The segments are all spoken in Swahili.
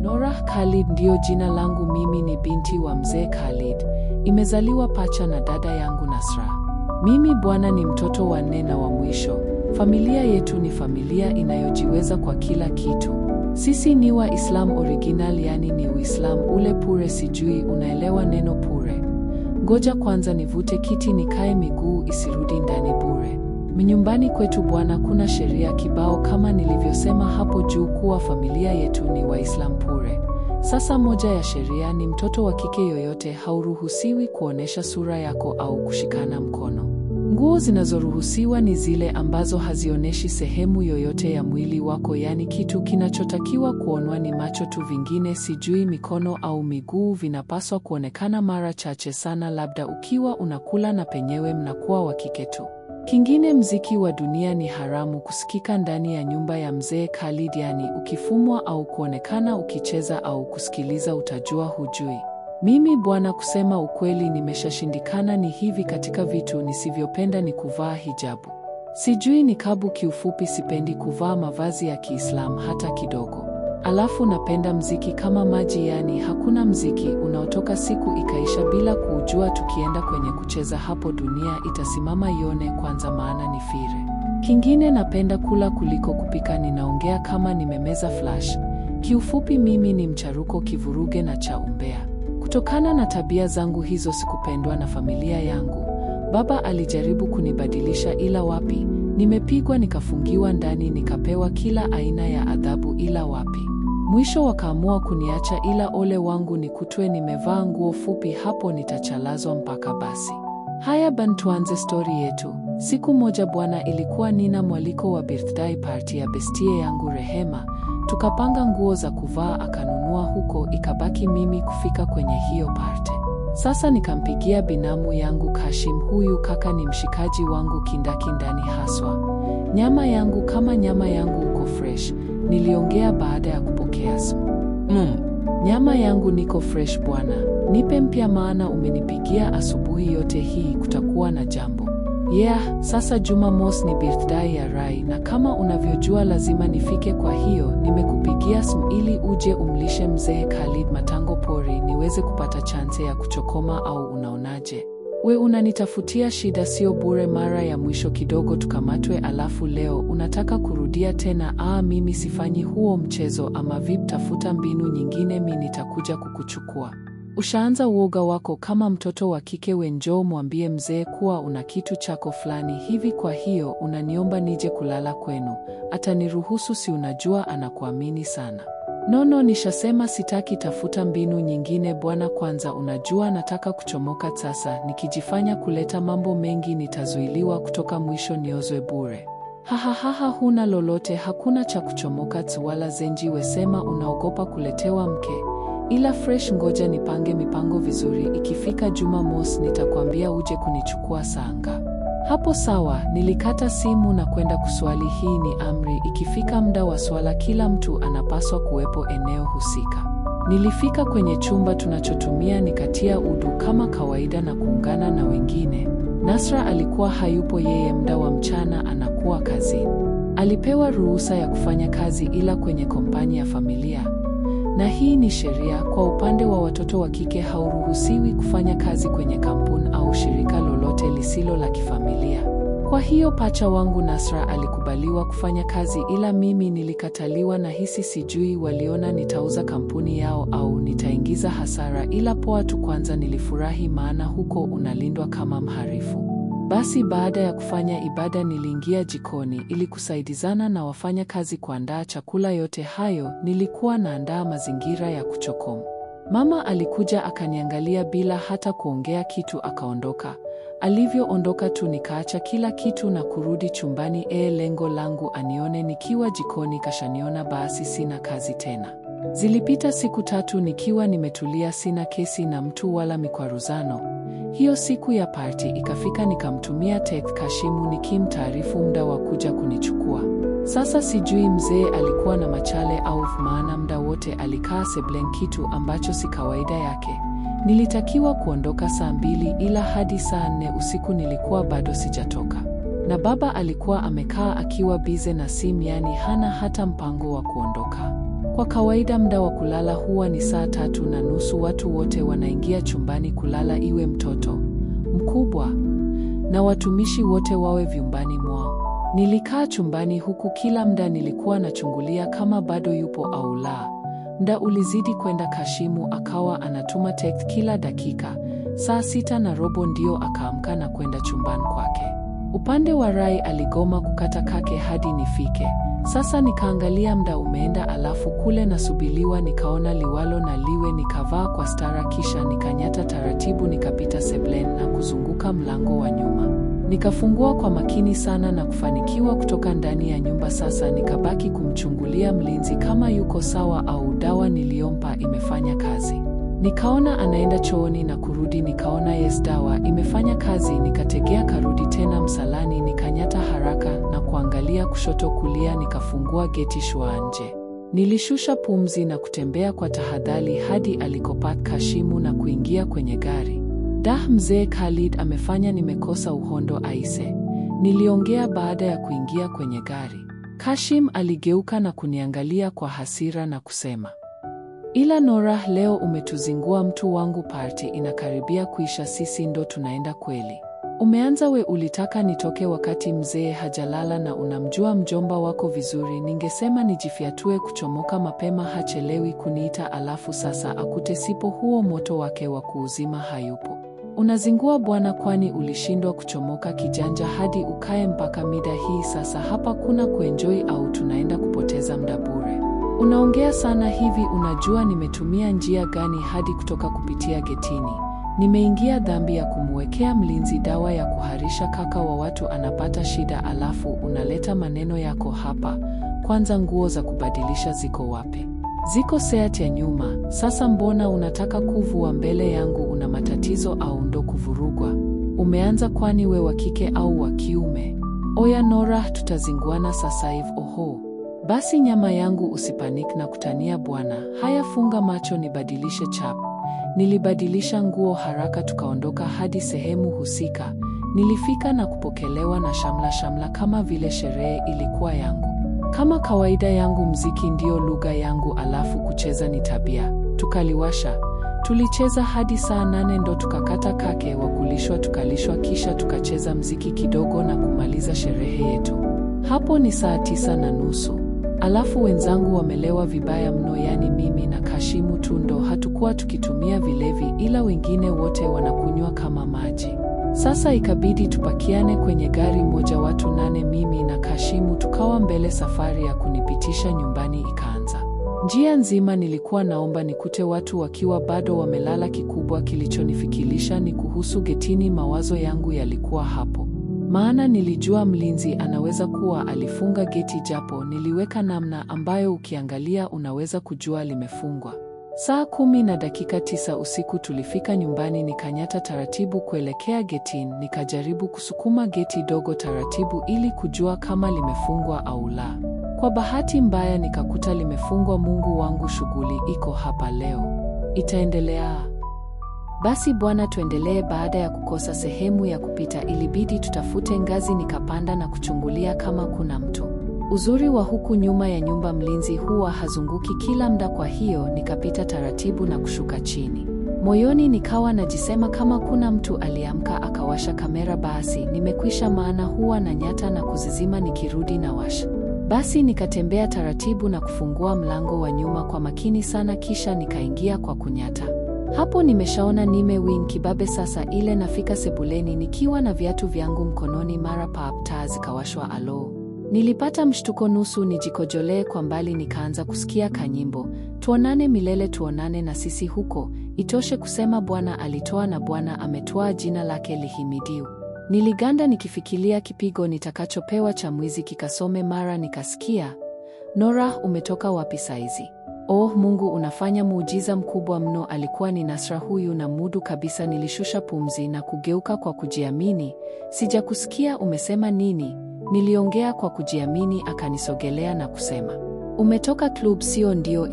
Norah Khalid ndiyo jina langu, mimi ni binti wa mzee Khalid. Imezaliwa pacha na dada yangu Nasra. Mimi bwana ni mtoto wa nne na wa mwisho. Familia yetu ni familia inayojiweza kwa kila kitu. Sisi ni wa Islam original, yani ni Uislam ule pure, sijui unaelewa neno pure. Ngoja kwanza nivute kiti nikae, miguu isirudi ndani bure. Nyumbani kwetu bwana kuna sheria kibao, kama nilivyosema hapo juu kuwa familia yetu ni Waislam pure. Sasa moja ya sheria ni mtoto wa kike yoyote hauruhusiwi kuonesha sura yako au kushikana mkono. Nguo zinazoruhusiwa ni zile ambazo hazionyeshi sehemu yoyote ya mwili wako, yani kitu kinachotakiwa kuonwa ni macho tu, vingine sijui mikono au miguu vinapaswa kuonekana mara chache sana, labda ukiwa unakula na penyewe mnakuwa wa kike tu. Kingine, mziki wa dunia ni haramu kusikika ndani ya nyumba ya mzee Khalid, yani ukifumwa au kuonekana ukicheza au kusikiliza utajua hujui. Mimi bwana, kusema ukweli, nimeshashindikana. Ni hivi, katika vitu nisivyopenda ni kuvaa hijabu, sijui nikabu. Kiufupi sipendi kuvaa mavazi ya Kiislamu hata kidogo. Alafu napenda mziki kama maji, yani hakuna mziki unaotoka siku ikaisha bila kuujua. Tukienda kwenye kucheza hapo dunia itasimama ione kwanza, maana ni fire. Kingine, napenda kula kuliko kupika. Ninaongea kama nimemeza flash. Kiufupi mimi ni mcharuko, kivuruge na cha umbea. Kutokana na tabia zangu hizo sikupendwa na familia yangu. Baba alijaribu kunibadilisha ila wapi, nimepigwa nikafungiwa ndani nikapewa kila aina ya adhabu ila wapi. Mwisho wakaamua kuniacha, ila ole wangu nikutwe nimevaa nguo fupi, hapo nitachalazwa mpaka basi. Haya ban, tuanze stori yetu. Siku moja bwana, ilikuwa nina mwaliko wa birthday party ya bestie yangu Rehema. Tukapanga nguo za kuvaa akanunua huko, ikabaki mimi kufika kwenye hiyo party. Sasa nikampigia binamu yangu Kashim, huyu kaka ni mshikaji wangu kindakindani haswa. Nyama yangu kama nyama yangu uko fresh, niliongea baada ya kupokea simu. Nyama yangu niko fresh bwana, nipe mpya maana umenipigia asubuhi yote hii, kutakuwa na jambo. Yeah, sasa Jumamosi ni birthday ya Rai na kama unavyojua lazima nifike, kwa hiyo nimekupigia simu ili uje umlishe mzee Khalid matango pori niweze kupata chance ya kuchokoma, au unaonaje? We unanitafutia shida sio bure, mara ya mwisho kidogo tukamatwe, alafu leo unataka kurudia tena. Ah, mimi sifanyi huo mchezo, ama vip, tafuta mbinu nyingine, mi nitakuja kukuchukua. Ushaanza uoga wako kama mtoto wa kike, we njoo mwambie mzee kuwa una kitu chako fulani hivi, kwa hiyo unaniomba nije kulala kwenu, ataniruhusu? Si unajua anakuamini sana. Nono, nishasema sitaki, tafuta mbinu nyingine bwana. Kwanza unajua nataka kuchomoka sasa, nikijifanya kuleta mambo mengi nitazuiliwa kutoka, mwisho niozwe bure. Hahahaha, huna lolote, hakuna cha kuchomoka wala zenji, wesema unaogopa kuletewa mke. Ila fresh, ngoja nipange mipango vizuri, ikifika Jumamosi nitakwambia uje kunichukua sanga. Hapo sawa, nilikata simu na kwenda kuswali. Hii ni amri, ikifika muda wa swala kila mtu anapaswa kuwepo eneo husika. Nilifika kwenye chumba tunachotumia nikatia udu kama kawaida na kuungana na wengine. Nasra alikuwa hayupo, yeye muda wa mchana anakuwa kazini. Alipewa ruhusa ya kufanya kazi ila kwenye kompani ya familia. Na hii ni sheria kwa upande wa watoto wa kike, hauruhusiwi kufanya kazi kwenye kampuni au shirika lolote lisilo la kifamilia. Kwa hiyo pacha wangu Nasra alikubaliwa kufanya kazi ila mimi nilikataliwa, na hisi sijui waliona nitauza kampuni yao au nitaingiza hasara, ila poa tu. Kwanza nilifurahi maana huko unalindwa kama mharifu. Basi baada ya kufanya ibada niliingia jikoni ili kusaidizana na wafanya kazi kuandaa chakula. Yote hayo nilikuwa naandaa mazingira ya kuchokoma. Mama alikuja akaniangalia bila hata kuongea kitu akaondoka. Alivyoondoka tu nikaacha kila kitu na kurudi chumbani. Lengo langu anione nikiwa jikoni, kashaniona basi sina kazi tena. Zilipita siku tatu nikiwa nimetulia, sina kesi na mtu wala mikwaruzano. Hiyo siku ya party ikafika, nikamtumia text Kashimu nikimtaarifu muda wa kuja kunichukua. Sasa sijui mzee alikuwa na machale au maana muda wote alikaa seblen, kitu ambacho si kawaida yake. Nilitakiwa kuondoka saa 2 ila hadi saa 4 usiku nilikuwa bado sijatoka. Na baba alikuwa amekaa akiwa bize na simu, yani hana hata mpango wa kuondoka. Kwa kawaida muda wa kulala huwa ni 3:30, watu wote wanaingia chumbani kulala, iwe mtoto mkubwa na watumishi wote wawe vyumbani mwao. Nilikaa chumbani huku kila muda nilikuwa nachungulia kama bado yupo au la. Muda ulizidi kwenda, Kashimu akawa anatuma text kila dakika. 6:15 ndio akaamka na kwenda chumbani kwake. Upande wa Rai aligoma kukata kake hadi nifike. Sasa nikaangalia muda umeenda, alafu kule nasubiliwa, nikaona liwalo na liwe, nikavaa kwa stara kisha nikanyata taratibu, nikapita seblen na kuzunguka mlango wa nyuma. Nikafungua kwa makini sana na kufanikiwa kutoka ndani ya nyumba. Sasa nikabaki kumchungulia mlinzi kama yuko sawa au dawa niliyompa imefanya kazi. Nikaona anaenda chooni na kurudi, nikaona yes, dawa imefanya kazi. Nikategea karudi tena msalani, nikanyata haraka na kuangalia kushoto kulia, nikafungua geti shwa nje. Nilishusha pumzi na kutembea kwa tahadhari hadi alikopak Kashimu na kuingia kwenye gari. Dah, mzee Khalid amefanya nimekosa uhondo aise, niliongea baada ya kuingia kwenye gari. Kashim aligeuka na kuniangalia kwa hasira na kusema, ila Norah, leo umetuzingua mtu wangu, party inakaribia kuisha, sisi ndo tunaenda kweli. Umeanza we, ulitaka nitoke wakati mzee hajalala na unamjua mjomba wako vizuri. Ningesema nijifyatue kuchomoka mapema, hachelewi kuniita, alafu sasa akute sipo, huo moto wake wa kuuzima hayupo. Unazingua bwana, kwani ulishindwa kuchomoka kijanja hadi ukae mpaka mida hii? Sasa hapa kuna kuenjoy au tunaenda kupoteza muda bure? Unaongea sana hivi, unajua nimetumia njia gani hadi kutoka kupitia getini? Nimeingia dhambi ya kumwekea mlinzi dawa ya kuharisha, kaka wa watu anapata shida, alafu unaleta maneno yako hapa. Kwanza nguo za kubadilisha ziko wapi? Ziko seat ya nyuma. Sasa mbona unataka kuvua mbele yangu? Una matatizo au ndo kuvurugwa umeanza? Kwani we wa kike au wa kiume? Oya Norah, tutazinguana sasa hivi. Oho, basi nyama yangu, usipanik na kutania bwana. Haya, funga macho nibadilishe chap. Nilibadilisha nguo haraka, tukaondoka hadi sehemu husika. Nilifika na kupokelewa na shamla shamla kama vile sherehe ilikuwa yangu. Kama kawaida yangu, mziki ndio lugha yangu, alafu kucheza ni tabia. Tukaliwasha, tulicheza hadi 8:00 ndo tukakata kake wa kulishwa, tukalishwa, kisha tukacheza mziki kidogo na kumaliza sherehe yetu. Hapo ni 9:30. Alafu wenzangu wamelewa vibaya mno, yani mimi na Kashimu tu ndo hatukuwa tukitumia vilevi, ila wengine wote wanakunywa kama maji. Sasa ikabidi tupakiane kwenye gari moja, watu 8, mimi na Kashimu tukawa mbele. Safari ya kunipitisha nyumbani ikaanza. Njia nzima nilikuwa naomba nikute watu wakiwa bado wamelala. Kikubwa kilichonifikirisha ni kuhusu getini. Mawazo yangu yalikuwa hapo, maana nilijua mlinzi anaweza kuwa alifunga geti, japo niliweka namna ambayo ukiangalia unaweza kujua limefungwa. 10:09 usiku tulifika nyumbani. Nikanyata taratibu kuelekea getini, nikajaribu kusukuma geti dogo taratibu ili kujua kama limefungwa au la. Kwa bahati mbaya nikakuta limefungwa. Mungu wangu, shughuli iko hapa leo, itaendelea. Basi bwana, tuendelee. Baada ya kukosa sehemu ya kupita, ilibidi tutafute ngazi. Nikapanda na kuchungulia kama kuna mtu. Uzuri wa huku nyuma ya nyumba, mlinzi huwa hazunguki kila muda, kwa hiyo nikapita taratibu na kushuka chini. Moyoni nikawa najisema kama kuna mtu aliamka akawasha kamera basi nimekwisha, maana huwa na nyata na kuzizima nikirudi na washa. Basi nikatembea taratibu na kufungua mlango wa nyuma kwa makini sana, kisha nikaingia kwa kunyata. Hapo nimeshaona nimewin kibabe. Sasa ile nafika sebuleni nikiwa na viatu vyangu mkononi, mara pap, taa zikawashwa. Alo, nilipata mshtuko nusu nijikojolee kwa mbali, nikaanza kusikia kanyimbo, tuonane milele, tuonane na sisi huko. Itoshe kusema Bwana alitoa na Bwana ametoa, jina lake lihimidiwe. Niliganda nikifikiria kipigo nitakachopewa cha mwizi kikasome. Mara nikasikia, Norah, umetoka wapi saizi? Oh Mungu, unafanya muujiza mkubwa mno. Alikuwa ni Nasra huyu na mudu kabisa. Nilishusha pumzi na kugeuka kwa kujiamini. Sijakusikia umesema nini? Niliongea kwa kujiamini. Akanisogelea na kusema, umetoka club sio ndio?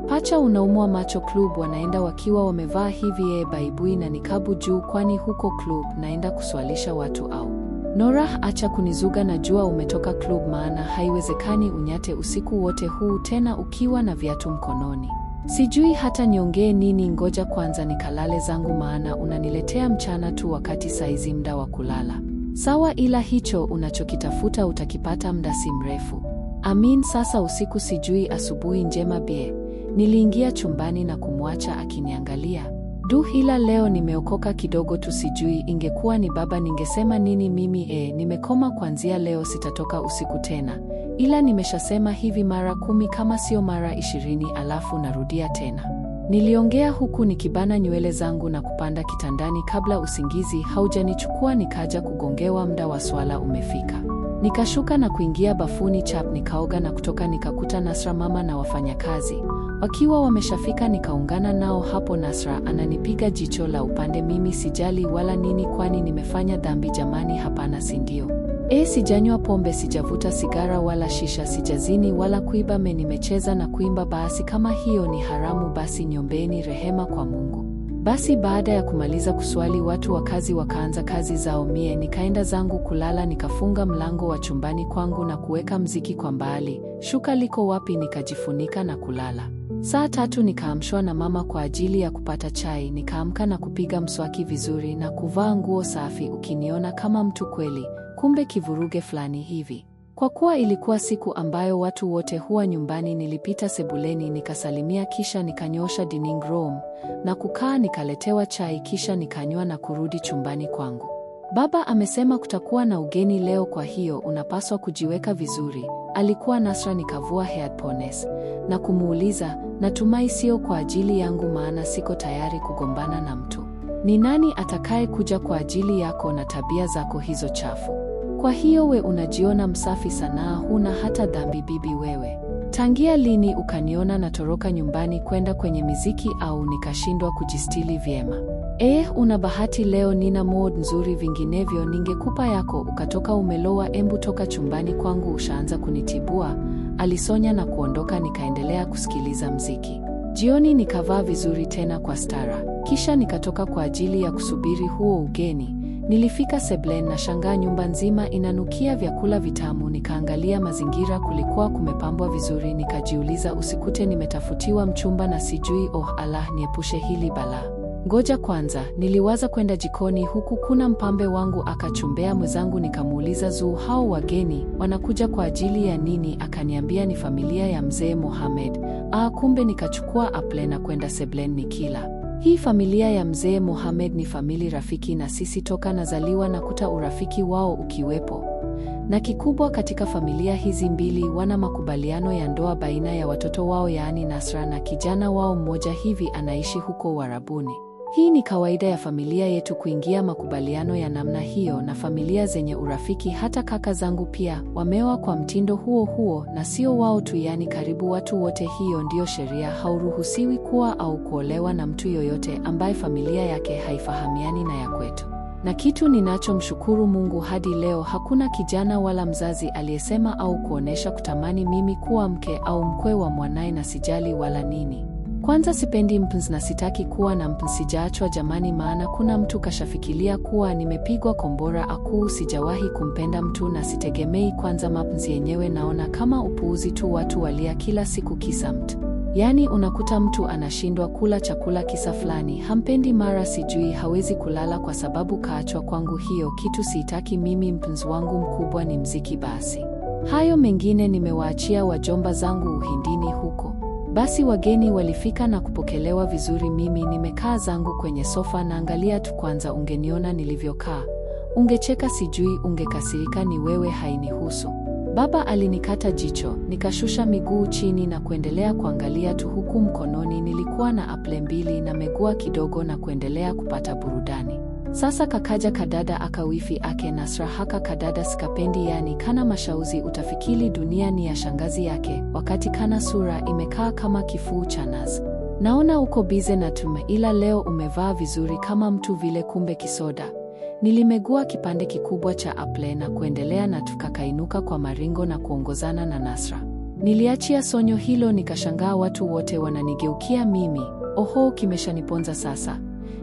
Pacha unaumwa macho. Club wanaenda wakiwa wamevaa hivi baibui na nikabu juu, kwani huko club naenda kuswalisha watu au? Norah, acha kunizuga, najua umetoka club, maana haiwezekani unyate usiku wote huu tena ukiwa na viatu mkononi. Sijui hata niongee nini, ngoja kwanza nikalale zangu, maana unaniletea mchana tu wakati saizi mda wa kulala. Sawa, ila hicho unachokitafuta utakipata mda si mrefu. Amin, sasa usiku sijui asubuhi njema bie. Niliingia chumbani na kumwacha akiniangalia. Duh, ila leo nimeokoka kidogo tu, sijui ingekuwa ni baba ningesema nini mimi. Nimekoma kuanzia leo sitatoka usiku tena. Ila nimeshasema hivi mara 10 kama sio mara 20, alafu narudia tena. Niliongea huku nikibana nywele zangu na kupanda kitandani kabla usingizi haujanichukua nikaja kugongewa mda wa swala umefika. Nikashuka na kuingia bafuni chap, nikaoga na kutoka nikakuta Nasra mama na wafanyakazi wakiwa wameshafika, nikaungana nao hapo. Nasra ananipiga jicho la upande, mimi sijali wala nini, kwani nimefanya dhambi jamani? Hapana, si ndio? Sijanywa pombe, sijavuta sigara wala shisha, sijazini wala kuiba, nimecheza na kuimba. Basi kama hiyo ni haramu, basi nyombeni rehema kwa Mungu. Basi baada ya kumaliza kuswali, watu wa kazi wakaanza kazi zao, mie nikaenda zangu kulala. Nikafunga mlango wa chumbani kwangu na kuweka mziki kwa mbali, shuka liko wapi, nikajifunika na kulala. Saa 3 nikaamshwa na mama kwa ajili ya kupata chai. Nikaamka na kupiga mswaki vizuri na kuvaa nguo safi, ukiniona kama mtu kweli, kumbe kivuruge fulani hivi. Kwa kuwa ilikuwa siku ambayo watu wote huwa nyumbani, nilipita sebuleni nikasalimia, kisha nikanyoosha dining room na kukaa. Nikaletewa chai kisha nikanywa na kurudi chumbani kwangu. Baba amesema kutakuwa na ugeni leo, kwa hiyo unapaswa kujiweka vizuri. Alikuwa Nasra. Nikavua headphones na kumuuliza, natumai sio kwa ajili yangu, maana siko tayari kugombana na mtu. Ni nani atakaye kuja kwa ajili yako na tabia zako hizo chafu? Kwa hiyo we unajiona msafi sana, huna hata dhambi bibi wewe. Tangia lini ukaniona natoroka nyumbani kwenda kwenye miziki au nikashindwa kujistili vyema? Una bahati leo nina mood nzuri, vinginevyo ningekupa yako ukatoka umelowa. Embu toka chumbani kwangu, ushaanza kunitibua, alisonya na kuondoka. Nikaendelea kusikiliza mziki. Jioni nikavaa vizuri tena kwa stara, kisha nikatoka kwa ajili ya kusubiri huo ugeni. Nilifika seblen na shangaa nyumba nzima inanukia vyakula vitamu. Nikaangalia mazingira, kulikuwa kumepambwa vizuri. Nikajiuliza usikute nimetafutiwa mchumba na sijui. Oh Allah, niepushe hili balaa. Ngoja kwanza, niliwaza kwenda jikoni huku kuna mpambe wangu akachumbea mwenzangu. Nikamuuliza, Zuu, hao wageni wanakuja kwa ajili ya nini? Akaniambia ni familia ya mzee Mohamed. Kumbe. Nikachukua aple na kwenda seblen nikila. Hii familia ya mzee Mohamed ni famili rafiki na sisi toka nazaliwa na kuta urafiki wao ukiwepo. Na kikubwa katika familia hizi mbili wana makubaliano ya ndoa baina ya watoto wao, yaani Nasra na kijana wao mmoja hivi anaishi huko Uarabuni. Hii ni kawaida ya familia yetu kuingia makubaliano ya namna hiyo na familia zenye urafiki. Hata kaka zangu pia wameoa kwa mtindo huo huo, na sio wao tu, yaani karibu watu wote. Hiyo ndiyo sheria, hauruhusiwi kuwa au kuolewa na mtu yoyote ambaye familia yake haifahamiani na ya kwetu. Na kitu ninachomshukuru Mungu hadi leo, hakuna kijana wala mzazi aliyesema au kuonesha kutamani mimi kuwa mke au mkwe wa mwanae, na sijali wala nini. Kwanza sipendi mpenzi na sitaki kuwa na mpenzi, sijaachwa jamani, maana kuna mtu kashafikiria kuwa nimepigwa kombora. Akuu, sijawahi kumpenda mtu na sitegemei. Kwanza mapenzi yenyewe naona kama upuuzi tu, watu walia kila siku kisa mtu. Yaani unakuta mtu anashindwa kula chakula kisa fulani hampendi, mara sijui hawezi kulala kwa sababu kaachwa. Kwangu hiyo kitu siitaki mimi, mpenzi wangu mkubwa ni mziki basi. Hayo mengine nimewaachia wajomba zangu Uhindini huko. Basi wageni walifika na kupokelewa vizuri. Mimi nimekaa zangu kwenye sofa naangalia tu. Kwanza ungeniona nilivyokaa, ungecheka, sijui ungekasirika, ni wewe, hainihusu. Baba alinikata jicho, nikashusha miguu chini na kuendelea kuangalia tu, huku mkononi nilikuwa na aple mbili na megua kidogo na kuendelea kupata burudani. Sasa kakaja kadada akawifi ake Nasra. Haka kadada sikapendi, yani kana mashauzi utafikiri dunia ni ya shangazi yake, wakati kana sura imekaa kama kifuu cha nazi. Naona uko bize na tume, ila leo umevaa vizuri kama mtu vile, kumbe kisoda. Nilimegua kipande kikubwa cha aple na kuendelea na tukakainuka kwa maringo na kuongozana na Nasra. Niliachia sonyo hilo, nikashangaa watu wote wananigeukia mimi. Oho, kimeshaniponza sasa.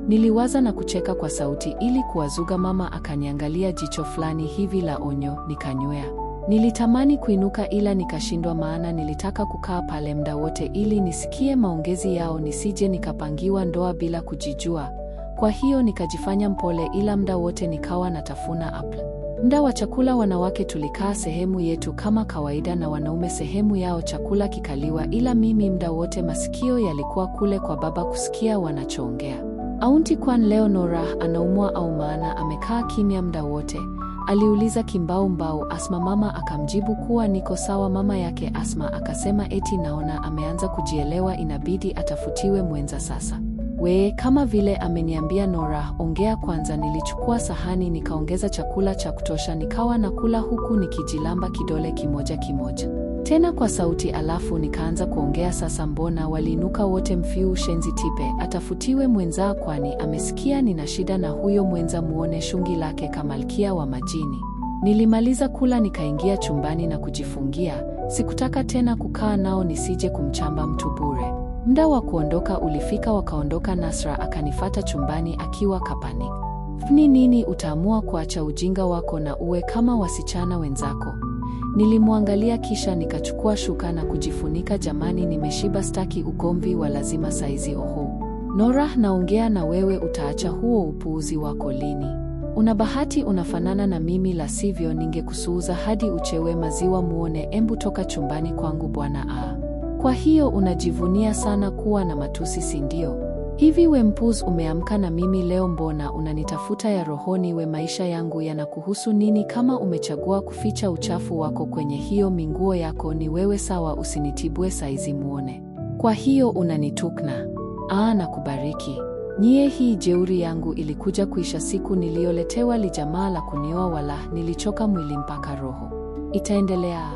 Niliwaza na kucheka kwa sauti ili kuwazuga. Mama akaniangalia jicho fulani hivi la onyo, nikanywea. Nilitamani kuinuka ila nikashindwa, maana nilitaka kukaa pale muda wote ili nisikie maongezi yao, nisije nikapangiwa ndoa bila kujijua. Kwa hiyo nikajifanya mpole, ila muda wote nikawa natafuna apple. Muda wa chakula wanawake tulikaa sehemu yetu kama kawaida na wanaume sehemu yao, chakula kikaliwa, ila mimi muda wote masikio yalikuwa kule kwa baba kusikia wanachoongea. Aunti, kwan leo Norah anaumwa au maana amekaa kimya muda wote? Aliuliza kimbau mbau Asma. Mama akamjibu kuwa niko sawa. Mama yake Asma akasema eti naona ameanza kujielewa, inabidi atafutiwe mwenza sasa. We, kama vile ameniambia Norah, ongea kwanza. Nilichukua sahani nikaongeza chakula cha kutosha, nikawa nakula huku nikijilamba kidole kimoja kimoja tena kwa sauti, alafu nikaanza kuongea sasa. Mbona waliinuka wote? Mfiu shenzi tipe atafutiwe mwenza, kwani amesikia nina shida na huyo mwenza, muone shungi lake kamalkia wa majini. Nilimaliza kula nikaingia chumbani na kujifungia. Sikutaka tena kukaa nao nisije kumchamba mtu bure. Muda wa kuondoka ulifika, wakaondoka. Nasra akanifata chumbani akiwa kapanik. Ni nini utaamua kuacha ujinga wako na uwe kama wasichana wenzako? Nilimwangalia kisha nikachukua shuka na kujifunika. Jamani, nimeshiba, staki ugomvi wa lazima saizi. Oho Norah, naongea na wewe, utaacha huo upuuzi wako lini? Una bahati unafanana na mimi, la sivyo ningekusuuza hadi uchewe maziwa muone. Embu toka chumbani kwangu bwana. Kwa hiyo unajivunia sana kuwa na matusi, si ndio? Hivi we mpuz, umeamka na mimi leo, mbona unanitafuta ya rohoni? We, maisha yangu yanakuhusu nini? Kama umechagua kuficha uchafu wako kwenye hiyo minguo yako ni wewe, sawa, usinitibue saizi muone. Kwa hiyo unanitukna? Na kubariki. Nyie, hii jeuri yangu ilikuja kuisha siku niliyoletewa lijamaa la kunioa, wala nilichoka mwili mpaka roho. Itaendelea.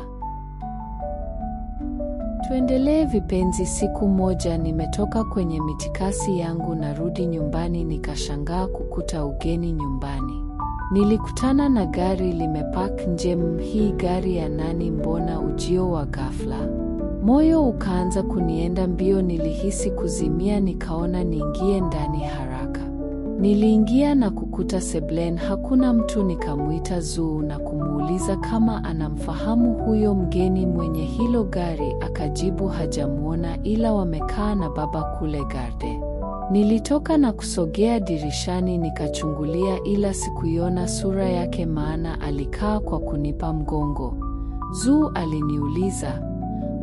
Tuendelee vipenzi. Siku moja nimetoka kwenye mitikasi yangu narudi nyumbani, nikashangaa kukuta ugeni nyumbani. Nilikutana na gari limepark nje. Hii gari ya nani? Mbona ujio wa ghafla? Moyo ukaanza kunienda mbio, nilihisi kuzimia, nikaona niingie ndani haraka. Niliingia na kukuta seblen hakuna mtu. Nikamuita Zuu na kumuuliza kama anamfahamu huyo mgeni mwenye hilo gari. Akajibu hajamuona, ila wamekaa na baba kule garde. Nilitoka na kusogea dirishani nikachungulia, ila sikuiona sura yake, maana alikaa kwa kunipa mgongo. Zuu aliniuliza,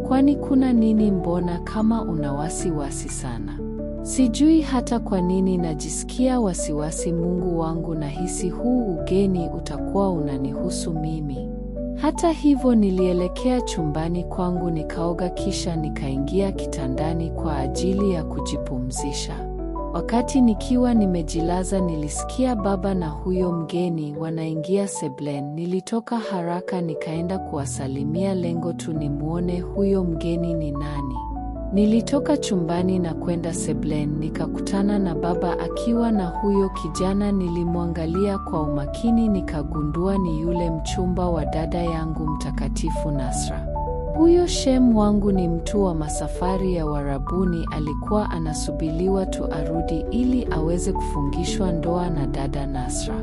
kwani kuna nini? Mbona kama una wasiwasi sana? Sijui hata kwa nini najisikia wasiwasi. Mungu wangu, nahisi huu ugeni utakuwa unanihusu mimi. Hata hivyo nilielekea chumbani kwangu nikaoga, kisha nikaingia kitandani kwa ajili ya kujipumzisha. Wakati nikiwa nimejilaza nilisikia baba na huyo mgeni wanaingia seblen. Nilitoka haraka nikaenda kuwasalimia, lengo tu nimuone huyo mgeni ni nani. Nilitoka chumbani na kwenda seblen nikakutana na baba akiwa na huyo kijana. Nilimwangalia kwa umakini nikagundua ni yule mchumba wa dada yangu mtakatifu Nasra. Huyo shem wangu ni mtu wa masafari ya Warabuni, alikuwa anasubiliwa tu arudi ili aweze kufungishwa ndoa na dada Nasra.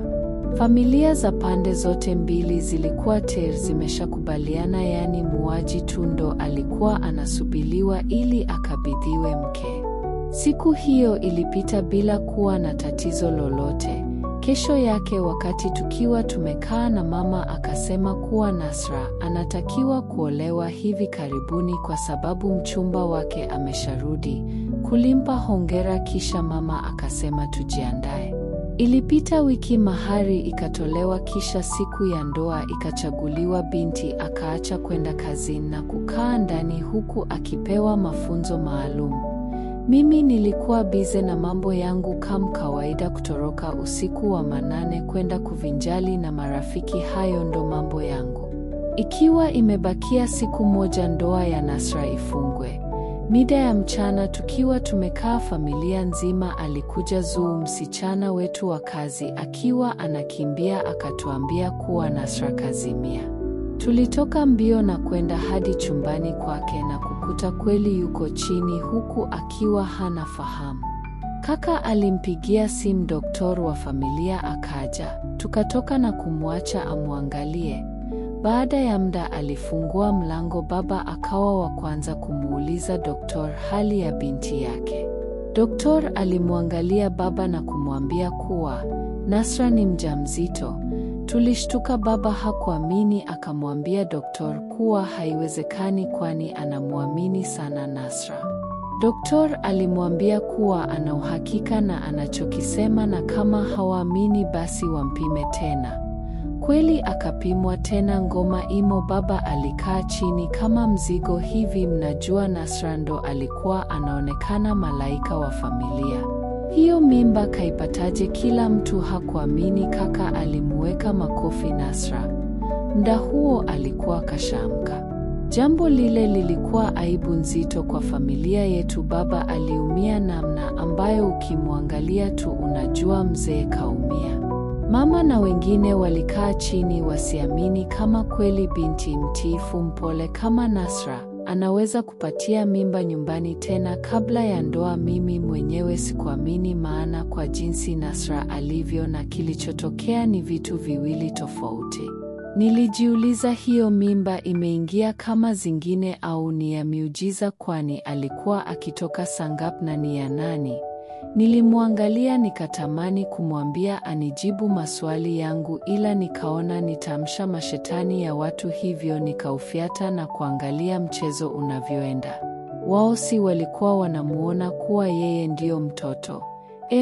Familia za pande zote mbili zilikuwa tayari zimeshakubaliana, yani muaji tu ndo alikuwa anasubiliwa ili akabidhiwe mke. Siku hiyo ilipita bila kuwa na tatizo lolote. Kesho yake wakati tukiwa tumekaa na mama akasema kuwa Nasra anatakiwa kuolewa hivi karibuni kwa sababu mchumba wake amesharudi. Kulimpa hongera kisha mama akasema tujiandae. Ilipita wiki, mahari ikatolewa, kisha siku ya ndoa ikachaguliwa. Binti akaacha kwenda kazini na kukaa ndani huku akipewa mafunzo maalum. Mimi nilikuwa bize na mambo yangu kama kawaida, kutoroka usiku wa manane kwenda kuvinjali na marafiki, hayo ndo mambo yangu. Ikiwa imebakia siku moja ndoa ya Nasra ifungwe. Mida ya mchana tukiwa tumekaa familia nzima, alikuja Zuu, msichana wetu wa kazi, akiwa anakimbia akatuambia kuwa Nasra kazimia. Tulitoka mbio na kwenda hadi chumbani kwake na kukuta kweli yuko chini huku akiwa hana fahamu. Kaka alimpigia simu doktor wa familia akaja. Tukatoka na kumwacha amwangalie. Baada ya muda alifungua mlango, baba akawa wa kwanza kumuuliza doktor hali ya binti yake. Doktor alimwangalia baba na kumwambia kuwa Nasra ni mjamzito. Tulishtuka, baba hakuamini, akamwambia doktor kuwa haiwezekani kwani anamwamini sana Nasra. Doktor alimwambia kuwa ana uhakika na anachokisema na kama hawaamini basi wampime tena. Kweli akapimwa tena, ngoma imo. Baba alikaa chini kama mzigo hivi. Mnajua Nasra ndo alikuwa anaonekana malaika wa familia. Hiyo mimba kaipataje? Kila mtu hakuamini. Kaka alimuweka makofi Nasra. Mda huo alikuwa kashamka. Jambo lile lilikuwa aibu nzito kwa familia yetu. Baba aliumia namna ambayo ukimwangalia tu unajua mzee kaumia. Mama na wengine walikaa chini wasiamini kama kweli binti mtiifu mpole kama Nasra anaweza kupatia mimba nyumbani tena kabla ya ndoa. Mimi mwenyewe sikuamini, maana kwa jinsi Nasra alivyo na kilichotokea ni vitu viwili tofauti. Nilijiuliza hiyo mimba imeingia kama zingine au ni ya miujiza, kwani alikuwa akitoka sangap na ni ya nani? Nilimwangalia nikatamani kumwambia anijibu maswali yangu, ila nikaona nitamsha mashetani ya watu, hivyo nikaufiata na kuangalia mchezo unavyoenda. Wao si walikuwa wanamuona kuwa yeye ndiyo mtoto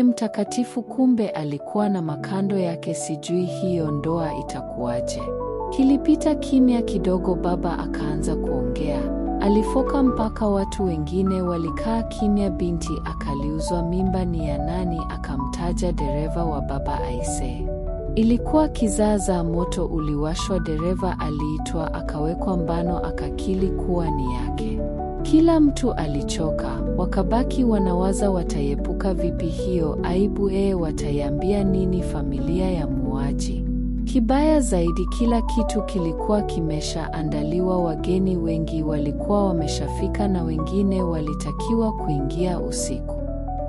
mtakatifu, kumbe alikuwa na makando yake. Sijui hiyo ndoa itakuwaje. Kilipita kimya kidogo, baba akaanza kuongea. Alifoka mpaka watu wengine walikaa kimya. Binti akaliuzwa mimba ni ya nani? Akamtaja dereva wa baba Aise. Ilikuwa kizaazaa, moto uliwashwa, dereva aliitwa akawekwa mbano, akakili kuwa ni yake. Kila mtu alichoka, wakabaki wanawaza wataiepuka vipi hiyo aibu. Wataiambia nini familia ya muuaji? Kibaya zaidi, kila kitu kilikuwa kimeshaandaliwa. Wageni wengi walikuwa wameshafika na wengine walitakiwa kuingia usiku.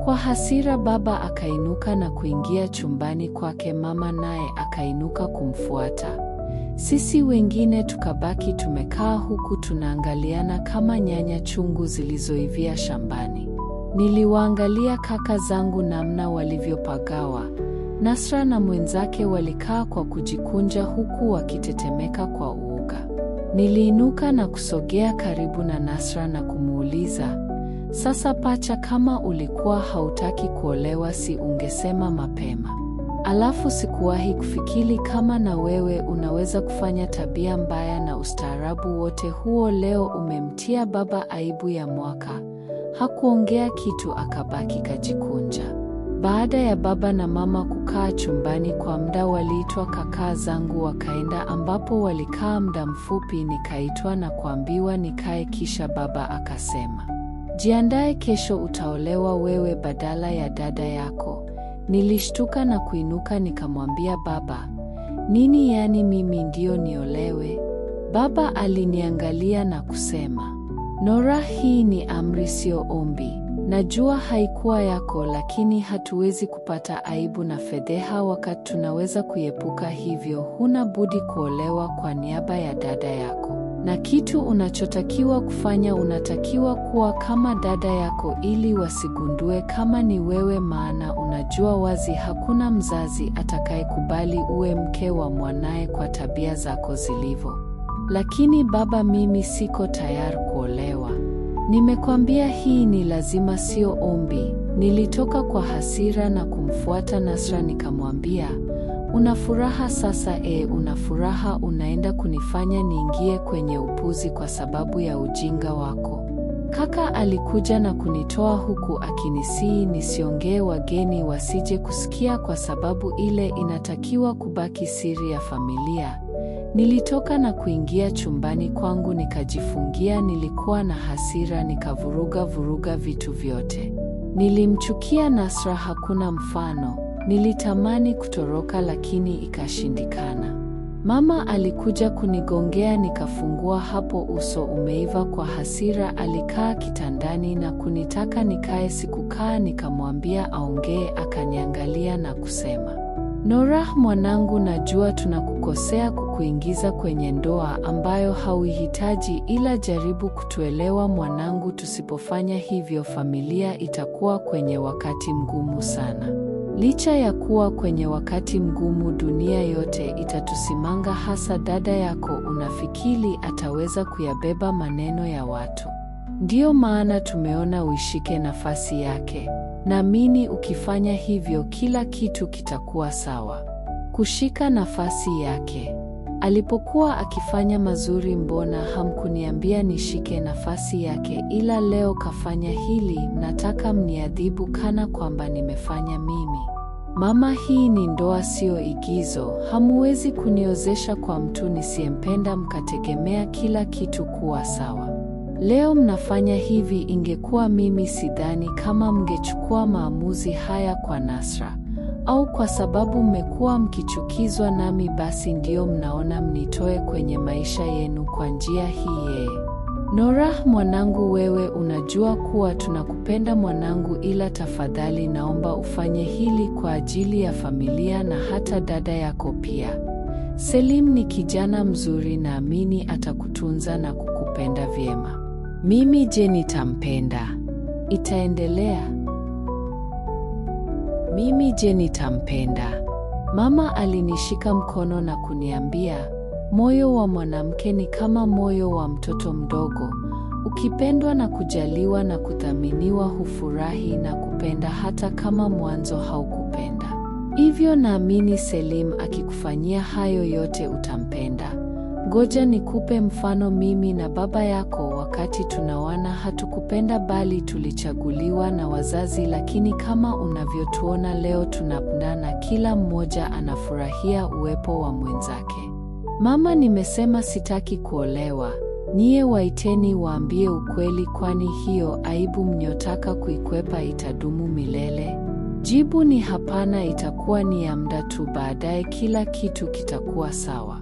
Kwa hasira, baba akainuka na kuingia chumbani kwake, mama naye akainuka kumfuata. Sisi wengine tukabaki tumekaa huku tunaangaliana kama nyanya chungu zilizoivia shambani. Niliwaangalia kaka zangu namna walivyopagawa. Nasra na mwenzake walikaa kwa kujikunja huku wakitetemeka kwa uoga. Niliinuka na kusogea karibu na Nasra na kumuuliza, "Sasa pacha, kama ulikuwa hautaki kuolewa si ungesema mapema? Alafu sikuwahi kufikiri kama na wewe unaweza kufanya tabia mbaya na ustaarabu wote huo. Leo umemtia baba aibu ya mwaka." Hakuongea kitu, akabaki kajikunja. Baada ya baba na mama kukaa chumbani kwa muda, waliitwa kakaa zangu wakaenda, ambapo walikaa muda mfupi. Nikaitwa na kuambiwa nikae, kisha baba akasema, "Jiandae, kesho utaolewa wewe badala ya dada yako." Nilishtuka na kuinuka nikamwambia baba, "Nini yani mimi ndio niolewe?" Baba aliniangalia na kusema, "Nora, hii ni amri sio ombi. Najua haikuwa yako, lakini hatuwezi kupata aibu na fedheha wakati tunaweza kuepuka, hivyo huna budi kuolewa kwa niaba ya dada yako. Na kitu unachotakiwa kufanya, unatakiwa kuwa kama dada yako ili wasigundue kama ni wewe, maana unajua wazi hakuna mzazi atakayekubali uwe mke wa mwanae kwa tabia zako zilivyo." "Lakini baba, mimi siko tayari kuolewa. Nimekwambia hii ni lazima, sio ombi." Nilitoka kwa hasira na kumfuata Nasra nikamwambia, "Una furaha sasa? Una furaha? Unaenda kunifanya niingie kwenye upuzi kwa sababu ya ujinga wako." Kaka alikuja na kunitoa huku akinisihi nisiongee, wageni wasije kusikia, kwa sababu ile inatakiwa kubaki siri ya familia. Nilitoka na kuingia chumbani kwangu nikajifungia. Nilikuwa na hasira, nikavuruga vuruga vitu vyote. Nilimchukia Nasra hakuna mfano. Nilitamani kutoroka lakini ikashindikana. Mama alikuja kunigongea nikafungua, hapo uso umeiva kwa hasira. Alikaa kitandani na kunitaka nikae, sikukaa. Nikamwambia aongee, akaniangalia na kusema, Norah mwanangu, najua tunakukosea kukuingiza kwenye ndoa ambayo hauihitaji, ila jaribu kutuelewa mwanangu, tusipofanya hivyo familia itakuwa kwenye wakati mgumu sana. Licha ya kuwa kwenye wakati mgumu, dunia yote itatusimanga, hasa dada yako. Unafikiri ataweza kuyabeba maneno ya watu? Ndiyo maana tumeona uishike nafasi yake. Naamini ukifanya hivyo kila kitu kitakuwa sawa. Kushika nafasi yake. Alipokuwa akifanya mazuri, mbona hamkuniambia nishike nafasi yake? Ila leo kafanya hili, mnataka mniadhibu kana kwamba nimefanya mimi. Mama, hii ni ndoa, sio igizo. Hamuwezi kuniozesha kwa mtu nisiyempenda mkategemea kila kitu kuwa sawa. Leo mnafanya hivi, ingekuwa mimi sidhani kama mngechukua maamuzi haya kwa Nasra. Au kwa sababu mmekuwa mkichukizwa nami basi ndio mnaona mnitoe kwenye maisha yenu kwa njia hii yeye. Norah mwanangu, wewe unajua kuwa tunakupenda mwanangu, ila tafadhali naomba ufanye hili kwa ajili ya familia na hata dada yako pia. Selim ni kijana mzuri, naamini atakutunza na kukupenda vyema. Mimi je, nitampenda? Itaendelea. Mimi je, nitampenda? Mama alinishika mkono na kuniambia, moyo wa mwanamke ni kama moyo wa mtoto mdogo. Ukipendwa na kujaliwa na kuthaminiwa hufurahi na kupenda hata kama mwanzo haukupenda. Hivyo naamini Selim akikufanyia hayo yote utampenda. Ngoja nikupe mfano. Mimi na baba yako wakati tunaoana hatukupenda, bali tulichaguliwa na wazazi, lakini kama unavyotuona leo tunapendana, kila mmoja anafurahia uwepo wa mwenzake. Mama, nimesema sitaki kuolewa. Niye waiteni waambie ukweli, kwani hiyo aibu mnyotaka kuikwepa itadumu milele? Jibu ni hapana, itakuwa ni ya muda tu, baadaye kila kitu kitakuwa sawa.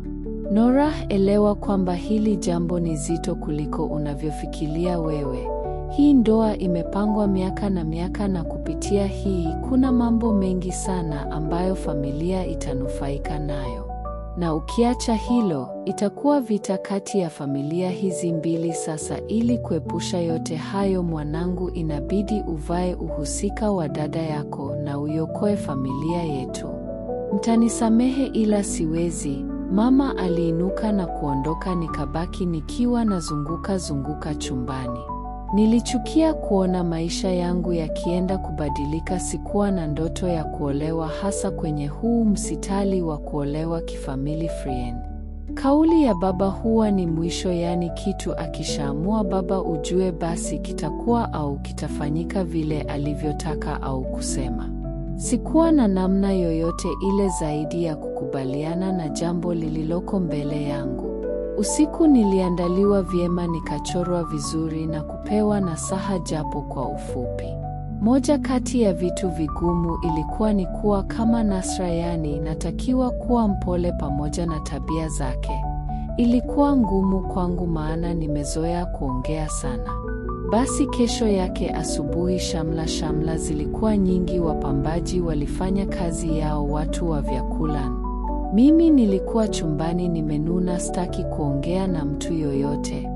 Norah, elewa kwamba hili jambo ni zito kuliko unavyofikiria wewe. Hii ndoa imepangwa miaka na miaka, na kupitia hii kuna mambo mengi sana ambayo familia itanufaika nayo. Na ukiacha hilo, itakuwa vita kati ya familia hizi mbili. Sasa ili kuepusha yote hayo mwanangu, inabidi uvae uhusika wa dada yako na uiokoe familia yetu. Mtanisamehe ila siwezi. Mama aliinuka na kuondoka, nikabaki nikiwa nazunguka zunguka chumbani. Nilichukia kuona maisha yangu yakienda kubadilika. Sikuwa na ndoto ya kuolewa, hasa kwenye huu msitali wa kuolewa kifamily friend. Kauli ya baba huwa ni mwisho, yani kitu akishaamua baba ujue basi kitakuwa au kitafanyika vile alivyotaka au kusema. Sikuwa na namna yoyote ile zaidi ya kukubaliana na jambo lililoko mbele yangu. Usiku niliandaliwa vyema, nikachorwa vizuri na kupewa nasaha japo kwa ufupi. Moja kati ya vitu vigumu ilikuwa ni kuwa kama Nasra, yani natakiwa kuwa mpole pamoja na tabia zake. Ilikuwa ngumu kwangu maana nimezoea kuongea sana. Basi kesho yake asubuhi shamla shamla zilikuwa nyingi, wapambaji walifanya kazi yao, watu wa vyakula. Mimi nilikuwa chumbani nimenuna, staki kuongea na mtu yoyote.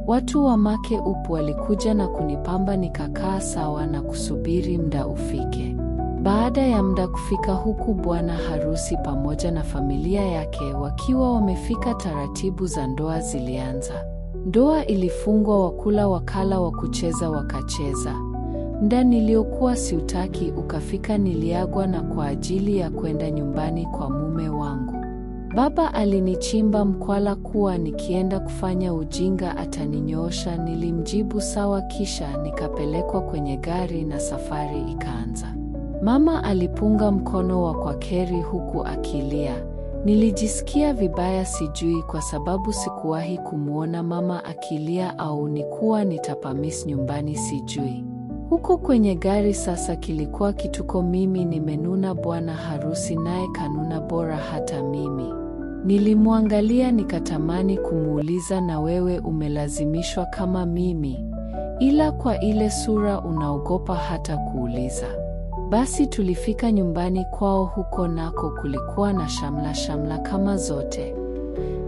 Watu wa make up walikuja na kunipamba, nikakaa sawa na kusubiri muda ufike. Baada ya muda kufika, huku bwana harusi pamoja na familia yake wakiwa wamefika, taratibu za ndoa zilianza. Ndoa ilifungwa, wakula wakala, wakucheza wakacheza. Muda niliokuwa siutaki ukafika, niliagwa na kwa ajili ya kwenda nyumbani kwa mume wangu. Baba alinichimba mkwala kuwa nikienda kufanya ujinga ataninyoosha. Nilimjibu sawa, kisha nikapelekwa kwenye gari na safari ikaanza. Mama alipunga mkono wa kwakeri huku akilia. Nilijisikia vibaya, sijui kwa sababu sikuwahi kumuona mama akilia au nikuwa nitapamis nyumbani sijui. Huko kwenye gari sasa kilikuwa kituko, mimi nimenuna, bwana harusi naye kanuna, bora hata mimi. Nilimwangalia nikatamani kumuuliza, na wewe umelazimishwa kama mimi? Ila kwa ile sura unaogopa hata kuuliza. Basi tulifika nyumbani kwao, huko nako kulikuwa na shamla shamla kama zote.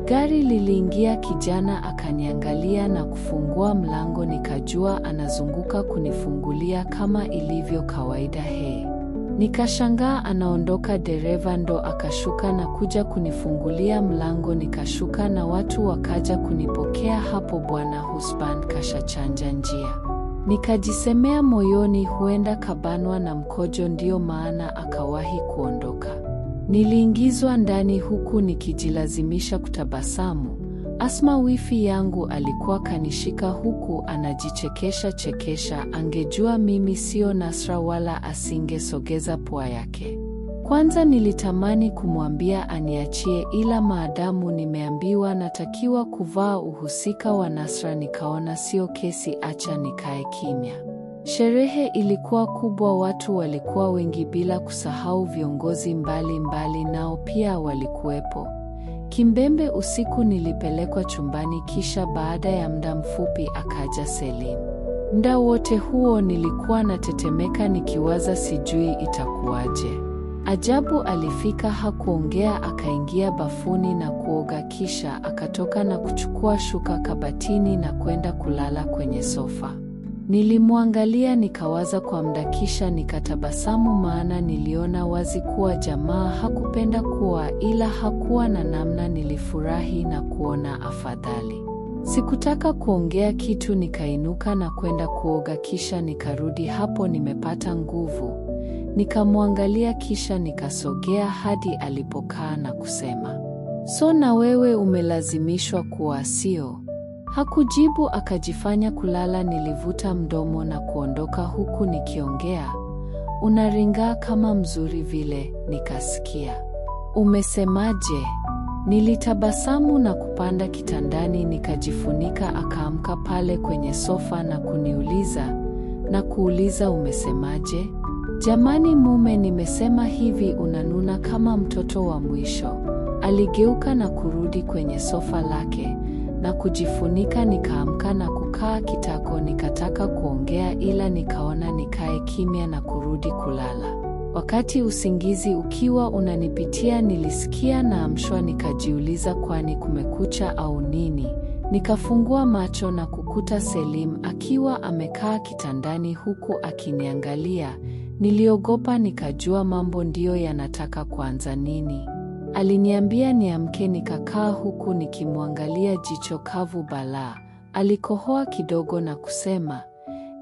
Gari liliingia, kijana akaniangalia na kufungua mlango, nikajua anazunguka kunifungulia kama ilivyo kawaida. He, nikashangaa anaondoka, dereva ndo akashuka na kuja kunifungulia mlango, nikashuka na watu wakaja kunipokea. Hapo bwana husband kashachanja njia. Nikajisemea moyoni, huenda kabanwa na mkojo ndio maana akawahi kuondoka. Niliingizwa ndani huku nikijilazimisha kutabasamu. Asma wifi yangu alikuwa kanishika huku anajichekesha chekesha. Angejua mimi sio Nasra wala asingesogeza pua yake. Kwanza nilitamani kumwambia aniachie, ila maadamu nimeambiwa natakiwa kuvaa uhusika wa Nasra nikaona sio kesi, acha nikae kimya. Sherehe ilikuwa kubwa, watu walikuwa wengi, bila kusahau viongozi mbali mbali nao pia walikuwepo. Kimbembe usiku nilipelekwa chumbani, kisha baada ya muda mfupi akaja Selim. Muda wote huo nilikuwa natetemeka nikiwaza sijui itakuwaje. Ajabu alifika, hakuongea, akaingia bafuni na kuoga, kisha akatoka na kuchukua shuka kabatini na kwenda kulala kwenye sofa. Nilimwangalia nikawaza kwa muda, kisha nikatabasamu, maana niliona wazi kuwa jamaa hakupenda kuwa, ila hakuwa na namna. Nilifurahi na kuona afadhali. Sikutaka kuongea kitu, nikainuka na kwenda kuoga, kisha nikarudi hapo nimepata nguvu. Nikamwangalia kisha nikasogea hadi alipokaa na kusema, "So na wewe umelazimishwa kuwa, sio?" Hakujibu, akajifanya kulala. Nilivuta mdomo na kuondoka huku nikiongea, "Unaringaa kama mzuri vile." Nikasikia, "Umesemaje?" Nilitabasamu na kupanda kitandani nikajifunika. Akaamka pale kwenye sofa na kuniuliza "Umesemaje?" "Jamani mume, nimesema hivi, unanuna kama mtoto wa mwisho." Aligeuka na kurudi kwenye sofa lake na kujifunika. Nikaamka na kukaa kitako, nikataka kuongea ila nikaona nikae kimya na kurudi kulala. Wakati usingizi ukiwa unanipitia, nilisikia naamshwa, nikajiuliza kwani kumekucha au nini? Nikafungua macho na kukuta Selim akiwa amekaa kitandani huku akiniangalia. Niliogopa, nikajua mambo ndiyo yanataka kuanza nini. Aliniambia niamke, nikakaa huku nikimwangalia jicho kavu balaa. Alikohoa kidogo na kusema,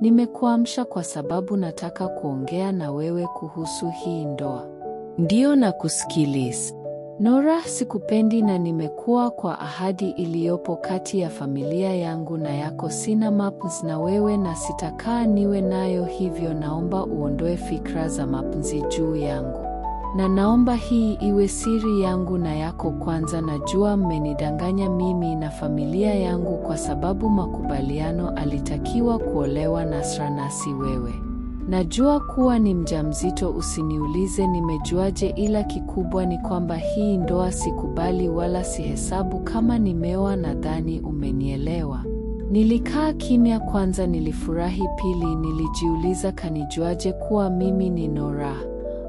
"Nimekuamsha kwa sababu nataka kuongea na wewe kuhusu hii ndoa." "Ndiyo, nakusikiliza." "Nora, sikupendi na nimekuwa kwa ahadi iliyopo kati ya familia yangu na yako. Sina mapenzi na wewe na sitakaa niwe nayo, hivyo naomba uondoe fikra za mapenzi juu yangu. Na naomba hii iwe siri yangu na yako kwanza. Najua mmenidanganya mimi na familia yangu kwa sababu makubaliano alitakiwa kuolewa Nasra na si wewe. Najua kuwa ni mjamzito, usiniulize nimejuaje, ila kikubwa ni kwamba hii ndoa sikubali wala sihesabu kama nimeoa. Nadhani umenielewa." Nilikaa kimya. Kwanza nilifurahi, pili nilijiuliza kanijuaje kuwa mimi ni Nora,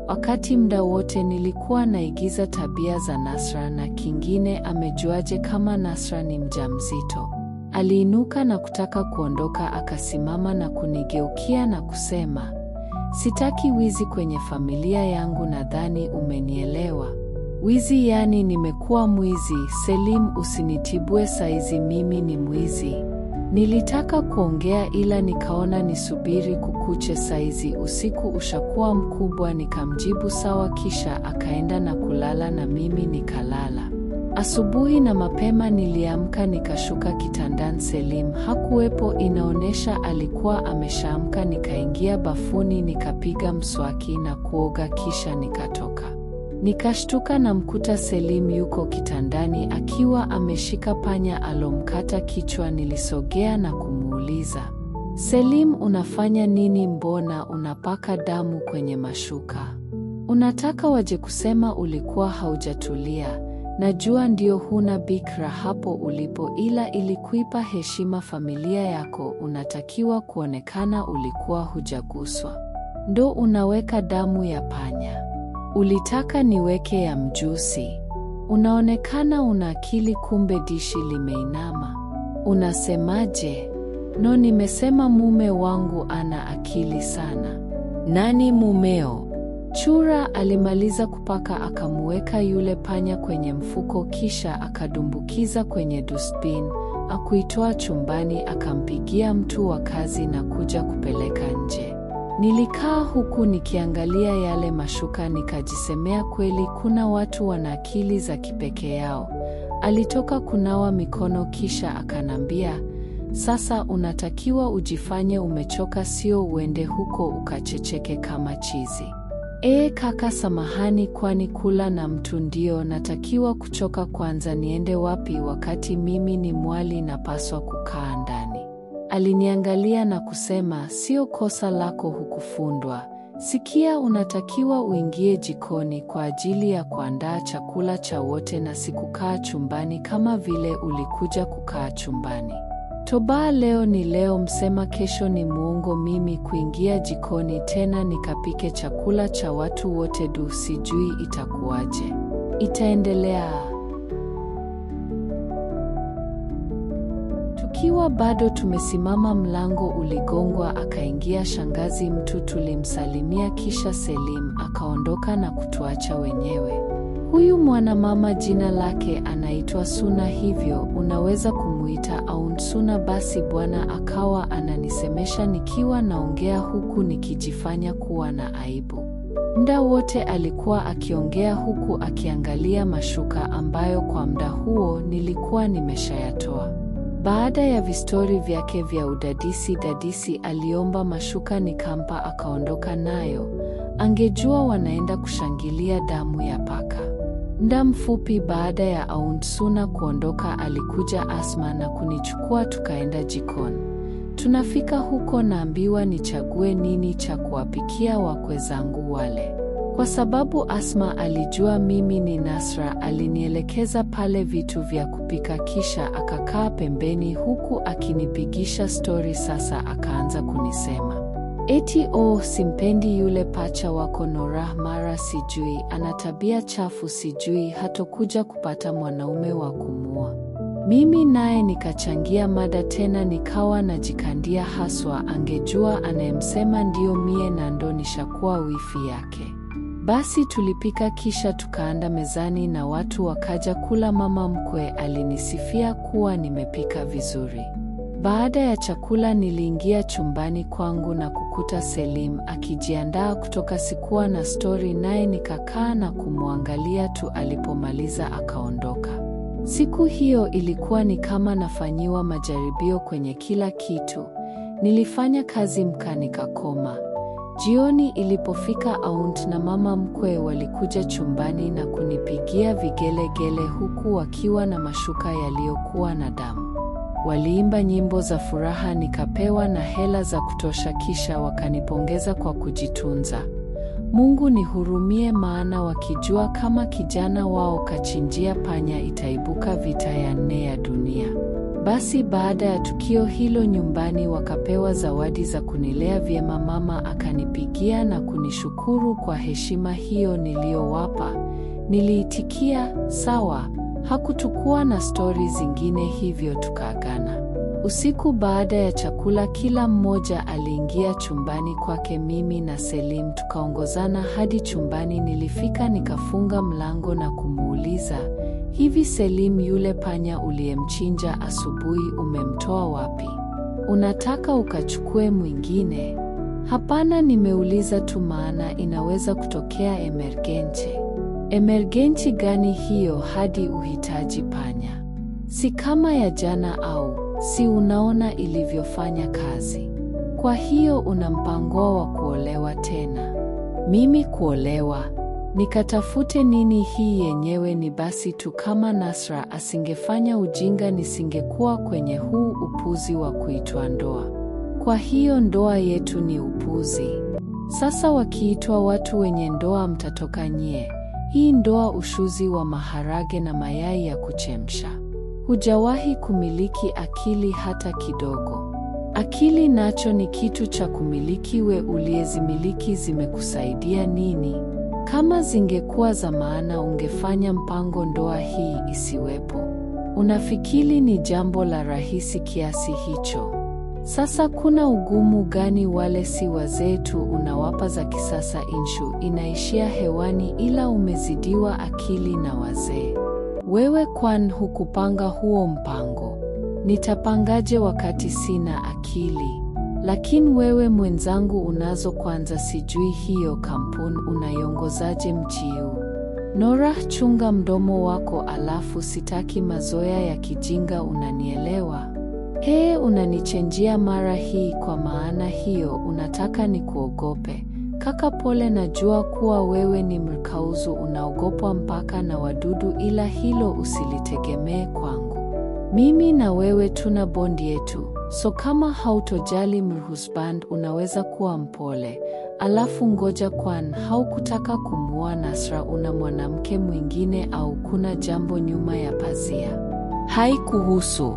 wakati muda wote nilikuwa naigiza tabia za Nasra, na kingine amejuaje kama Nasra ni mjamzito? Aliinuka na kutaka kuondoka, akasimama na kunigeukia na kusema, "Sitaki wizi kwenye familia yangu, nadhani umenielewa." "Wizi? Yani nimekuwa mwizi? Selim, usinitibue saizi, mimi ni mwizi." Nilitaka kuongea ila nikaona nisubiri kukuche saizi, usiku ushakuwa mkubwa. Nikamjibu sawa, kisha akaenda na kulala na mimi nikalala. Asubuhi na mapema niliamka nikashuka kitandani, Selim hakuwepo, inaonesha alikuwa ameshaamka. Nikaingia bafuni nikapiga mswaki na kuoga kisha nikatoka. Nikashtuka na mkuta Selim yuko kitandani akiwa ameshika panya alomkata kichwa. Nilisogea na kumuuliza, "Selim, unafanya nini? Mbona unapaka damu kwenye mashuka? Unataka waje kusema ulikuwa haujatulia?" Najua ndio huna bikra hapo ulipo, ila ili kuipa heshima familia yako unatakiwa kuonekana ulikuwa hujaguswa. Ndo unaweka damu ya panya. Ulitaka niweke ya mjusi. Unaonekana una akili, kumbe dishi limeinama. Unasemaje? No, nimesema mume wangu ana akili sana. Nani mumeo? Chura alimaliza kupaka akamuweka yule panya kwenye mfuko kisha akadumbukiza kwenye dustbin, akuitoa chumbani akampigia mtu wa kazi na kuja kupeleka nje. Nilikaa huku nikiangalia yale mashuka nikajisemea, kweli kuna watu wana akili za kipekee yao. Alitoka kunawa mikono kisha akanambia, sasa unatakiwa ujifanye umechoka, sio uende huko ukachecheke kama chizi. Ee kaka, samahani, kwani kula na mtu ndio natakiwa kuchoka kwanza? Niende wapi wakati mimi ni mwali napaswa kukaa ndani? Aliniangalia na kusema, sio kosa lako, hukufundwa. Sikia, unatakiwa uingie jikoni kwa ajili ya kuandaa chakula cha wote na sikukaa chumbani kama vile ulikuja kukaa chumbani. Toba, leo ni leo, msema kesho ni muongo. Mimi kuingia jikoni tena nikapike chakula cha watu wote? Du, sijui itakuwaje. Itaendelea. Tukiwa bado tumesimama, mlango uligongwa, akaingia shangazi mtu. Tulimsalimia kisha Selim akaondoka na kutuacha wenyewe. Huyu mwanamama jina lake anaitwa Suna, hivyo unaweza kumuita Aunt Suna. Basi bwana akawa ananisemesha nikiwa naongea huku nikijifanya kuwa na aibu. Muda wote alikuwa akiongea huku akiangalia mashuka ambayo kwa muda huo nilikuwa nimeshayatoa. Baada ya vistori vyake vya udadisi dadisi, aliomba mashuka nikampa, akaondoka nayo. Angejua wanaenda kushangilia damu ya paka. Muda mfupi baada ya Aunt Suna kuondoka, alikuja Asma na kunichukua tukaenda jikoni. Tunafika huko naambiwa nichague nini cha kuwapikia wakwe zangu wale. Kwa sababu Asma alijua mimi ni Nasra, alinielekeza pale vitu vya kupika kisha akakaa pembeni huku akinipigisha stori. Sasa akaanza kunisema eti oh, simpendi yule pacha wako Norah, mara sijui ana tabia chafu, sijui hatokuja kupata mwanaume wa kumua. Mimi naye nikachangia mada tena, nikawa najikandia haswa, angejua anayemsema ndio mie na ndo nishakuwa wifi yake. Basi tulipika kisha tukaanda mezani na watu wakaja kula. Mama mkwe alinisifia kuwa nimepika vizuri. Baada ya chakula niliingia chumbani kwangu na kukuta Selim akijiandaa kutoka. Sikuwa na stori naye, nikakaa na kumwangalia tu. Alipomaliza akaondoka. Siku hiyo ilikuwa ni kama nafanyiwa majaribio kwenye kila kitu. Nilifanya kazi mka nikakoma. Jioni ilipofika, Aunt na mama mkwe walikuja chumbani na kunipigia vigelegele huku wakiwa na mashuka yaliyokuwa na damu. Waliimba nyimbo za furaha, nikapewa na hela za kutosha, kisha wakanipongeza kwa kujitunza. Mungu nihurumie, maana wakijua kama kijana wao kachinjia panya itaibuka vita ya nne ya dunia. Basi baada ya tukio hilo nyumbani wakapewa zawadi za kunilea vyema. Mama akanipigia na kunishukuru kwa heshima hiyo niliyowapa. Niliitikia sawa. Hakutukua na stori zingine, hivyo tukaagana. Usiku baada ya chakula, kila mmoja aliingia chumbani kwake. Mimi na Selim tukaongozana hadi chumbani. Nilifika nikafunga mlango na kumuuliza, hivi Selim, yule panya uliyemchinja asubuhi umemtoa wapi? Unataka ukachukue mwingine? Hapana, nimeuliza tu maana inaweza kutokea emergency. Emergency gani hiyo hadi uhitaji panya? Si kama ya jana au si unaona ilivyofanya kazi? Kwa hiyo una mpango wa kuolewa tena? Mimi kuolewa? Nikatafute nini? Hii yenyewe ni basi tu. Kama Nasra asingefanya ujinga nisingekuwa kwenye huu upuzi wa kuitwa ndoa. Kwa hiyo ndoa yetu ni upuzi. Sasa wakiitwa watu wenye ndoa mtatoka nyie. Hii ndoa ushuzi wa maharage na mayai ya kuchemsha. Hujawahi kumiliki akili hata kidogo. Akili nacho ni kitu cha kumiliki, we uliyezimiliki zimekusaidia nini? Kama zingekuwa za maana ungefanya mpango ndoa hii isiwepo. Unafikiri ni jambo la rahisi kiasi hicho? Sasa kuna ugumu gani? Wale si wazee tu unawapa za kisasa, inshu inaishia hewani, ila umezidiwa akili na wazee. Wewe kwan hukupanga huo mpango? Nitapangaje wakati sina akili? Lakini wewe mwenzangu unazo. Kwanza sijui hiyo kampuni unaiongozaje mchiu. Norah, chunga mdomo wako, alafu sitaki mazoea ya kijinga, unanielewa? Hee, unanichenjia mara hii. Kwa maana hiyo unataka nikuogope? Kaka pole, najua kuwa wewe ni mkauzu, unaogopwa mpaka na wadudu, ila hilo usilitegemee kwangu. Mimi na wewe tuna bondi yetu, so kama hautojali mhusband unaweza kuwa mpole. Alafu ngoja, kwan haukutaka kumuoa Nasra, una mwanamke mwingine au kuna jambo nyuma ya pazia? Haikuhusu.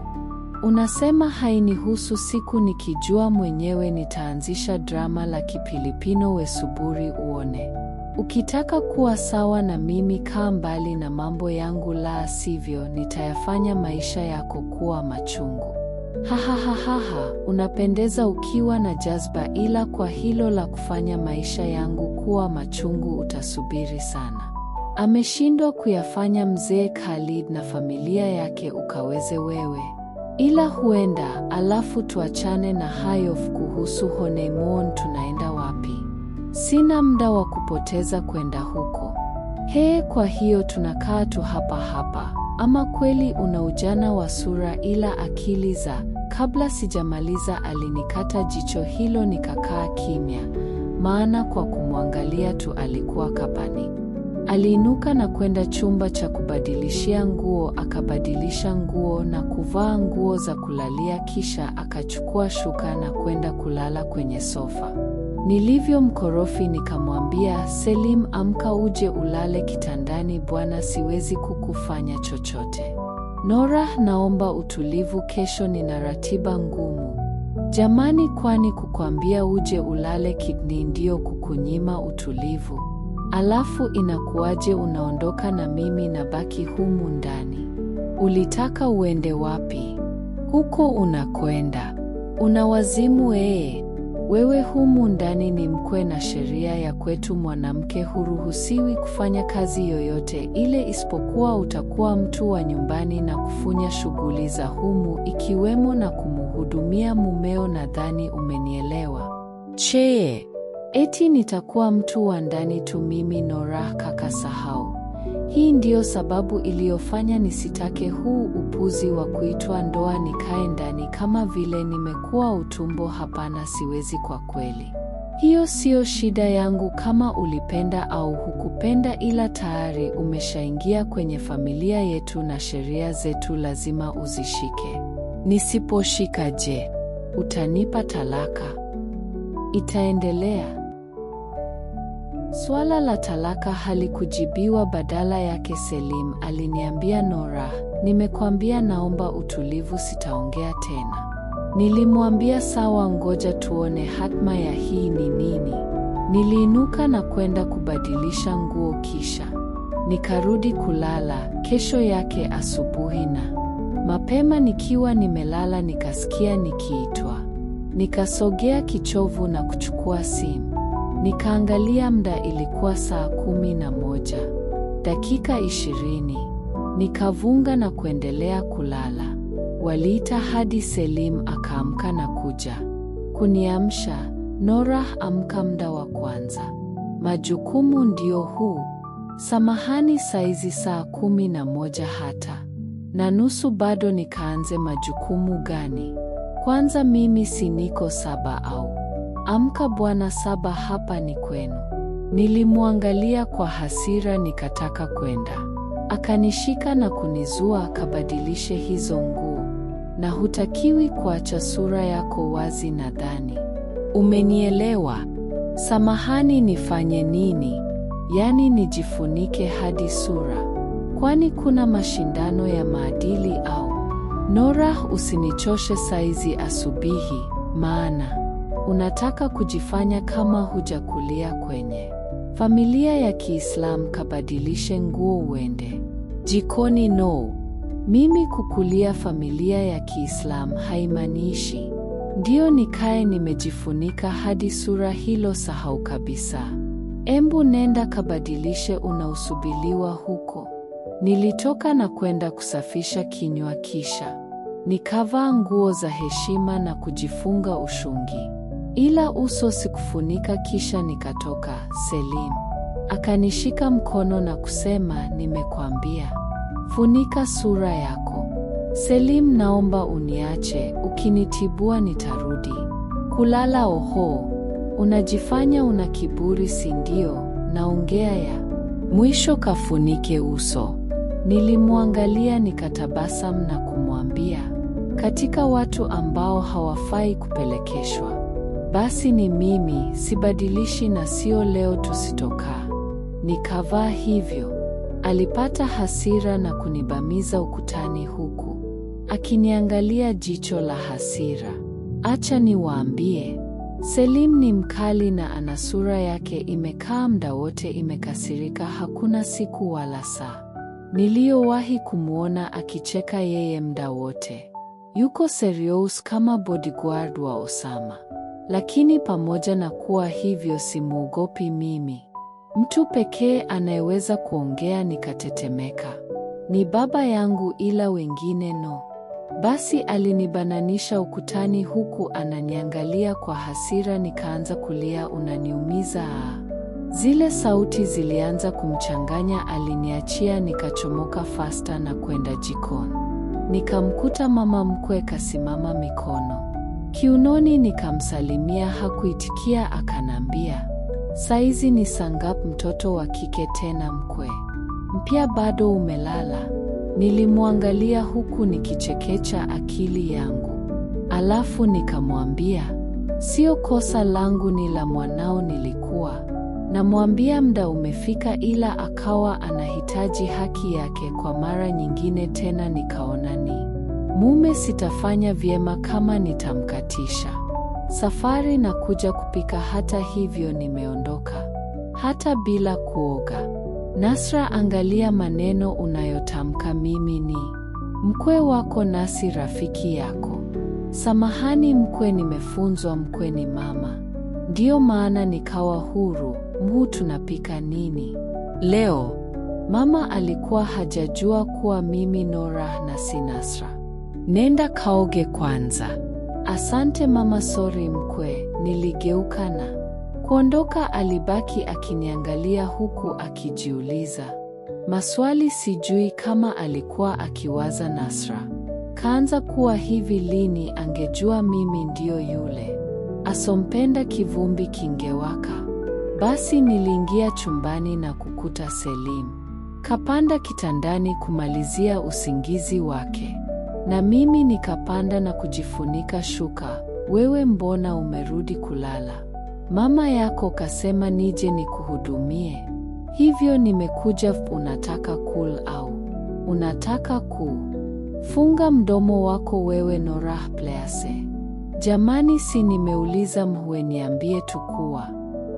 Unasema hainihusu. Siku nikijua mwenyewe nitaanzisha drama la Kipilipino. We suburi uone. Ukitaka kuwa sawa na mimi kaa mbali na mambo yangu, la sivyo nitayafanya maisha yako kuwa machungu. Hahahaha, unapendeza ukiwa na jazba, ila kwa hilo la kufanya maisha yangu kuwa machungu utasubiri sana. Ameshindwa kuyafanya mzee Khalid na familia yake, ukaweze wewe? Ila huenda. Alafu tuachane na hayo kuhusu honeymoon, tunaenda wapi? Sina muda wa kupoteza kwenda huko. He, kwa hiyo tunakaa tu hapa hapa. Ama kweli una ujana wa sura ila akili za... Kabla sijamaliza alinikata jicho hilo, nikakaa kimya, maana kwa kumwangalia tu alikuwa kapani. Aliinuka na kwenda chumba cha kubadilishia nguo, akabadilisha nguo na kuvaa nguo za kulalia, kisha akachukua shuka na kwenda kulala kwenye sofa. Nilivyo mkorofi nikamwambia, Selim, amka uje ulale kitandani bwana, siwezi kukufanya chochote. Norah, naomba utulivu, kesho nina ratiba ngumu. Jamani, kwani kukwambia uje ulale kidni ndio kukunyima utulivu? Alafu inakuwaje unaondoka na mimi nabaki humu ndani? Ulitaka uende wapi? Huko unakwenda. Una wazimu ee. Wewe humu ndani ni mkwe, na sheria ya kwetu mwanamke huruhusiwi kufanya kazi yoyote ile isipokuwa utakuwa mtu wa nyumbani na kufunya shughuli za humu, ikiwemo na kumhudumia mumeo. Nadhani umenielewa. Chee, eti nitakuwa mtu wa ndani tu mimi? Norah kaka, sahau. Hii ndiyo sababu iliyofanya nisitake huu upuzi wa kuitwa ndoa, nikae ndani kama vile nimekuwa utumbo. Hapana, siwezi kwa kweli. Hiyo siyo shida yangu kama ulipenda au hukupenda, ila tayari umeshaingia kwenye familia yetu na sheria zetu lazima uzishike. Nisiposhika je, utanipa talaka? Itaendelea. Swala la talaka halikujibiwa. Badala yake Selim aliniambia, Norah, nimekwambia naomba utulivu, sitaongea tena. Nilimwambia sawa, ngoja tuone hatma ya hii ni nini. Niliinuka na kwenda kubadilisha nguo kisha nikarudi kulala. Kesho yake asubuhi na mapema nikiwa nimelala nikasikia nikiitwa. Nikasogea kichovu na kuchukua simu. Nikaangalia muda, ilikuwa saa 11:20. Nikavunga na kuendelea kulala. Waliita hadi Selim akaamka na kuja kuniamsha. Norah, amka, muda wa kwanza. Majukumu ndio huu. Samahani, saizi saa 11 hata na nusu bado nikaanze majukumu gani? Kwanza mimi si niko 7 au? Amka bwana, 7 hapa ni kwenu. Nilimwangalia kwa hasira nikataka kwenda. Akanishika na kunizua akabadilishe hizo nguo. Na hutakiwi kuacha sura yako wazi, nadhani umenielewa. Samahani, nifanye nini? Yaani nijifunike hadi sura? Kwani kuna mashindano ya maadili au? Nora, usinichoshe saizi asubuhi, maana unataka kujifanya kama hujakulia kwenye familia ya Kiislam. Kabadilishe nguo uende jikoni. No. Mimi kukulia familia ya Kiislam haimaanishi ndio nikae nimejifunika hadi sura, hilo sahau kabisa. Embu nenda kabadilishe, unaosubiliwa huko. Nilitoka na kwenda kusafisha kinywa kisha nikavaa nguo za heshima na kujifunga ushungi, ila uso sikufunika. Kisha nikatoka. Selim akanishika mkono na kusema, nimekwambia funika sura yako. Selim, naomba uniache, ukinitibua nitarudi kulala. Oho, unajifanya una kiburi si ndio? Naongea ya mwisho, kafunike uso. Nilimwangalia nikatabasamu na kumwambia, katika watu ambao hawafai kupelekeshwa basi ni mimi, sibadilishi na sio leo tusitokaa. Nikavaa hivyo. Alipata hasira na kunibamiza ukutani huku akiniangalia jicho la hasira. Acha niwaambie, Selim ni mkali na ana sura yake imekaa muda wote imekasirika. Hakuna siku wala saa niliyowahi kumwona akicheka. Yeye muda wote yuko serious kama bodyguard wa Osama. Lakini pamoja na kuwa hivyo, simuogopi mimi. Mtu pekee anayeweza kuongea nikatetemeka ni baba yangu, ila wengine no. Basi alinibananisha ukutani huku ananiangalia kwa hasira. Nikaanza kulia, unaniumiza. Zile sauti zilianza kumchanganya. Aliniachia nikachomoka fasta na kwenda jikoni. Nikamkuta mama mkwe kasimama mikono kiunoni, nikamsalimia, hakuitikia. Akanambia, saizi ni sangap mtoto wa kike tena mkwe mpya bado umelala? Nilimwangalia huku nikichekecha akili yangu, alafu nikamwambia, sio kosa langu, ni la mwanao. Nilikuwa namwambia muda umefika, ila akawa anahitaji haki yake kwa mara nyingine tena. Nikaona ni mume, sitafanya vyema kama nitamkatisha safari na kuja kupika. Hata hivyo nimeondoka hata bila kuoga. Nasra, angalia maneno unayotamka. Mimi ni mkwe wako nasi rafiki yako. Samahani mkwe, nimefunzwa mkwe ni mama, ndiyo maana nikawa huru. Mhu, tunapika nini leo? Mama alikuwa hajajua kuwa mimi Nora na si Nasra. Nenda kaoge kwanza. Asante mama. Sorry mkwe. Niligeuka na kuondoka. Alibaki akiniangalia huku akijiuliza maswali. Sijui kama alikuwa akiwaza Nasra kaanza kuwa hivi lini. Angejua mimi ndiyo yule asompenda kivumbi kingewaka. Basi niliingia chumbani na kukuta Selim kapanda kitandani kumalizia usingizi wake, na mimi nikapanda na kujifunika shuka. Wewe mbona umerudi kulala? Mama yako kasema nije nikuhudumie, hivyo nimekuja. Unataka kul au unataka ku? Funga mdomo wako wewe Norah please. Jamani, si nimeuliza mhuwe, niambie tu kuwa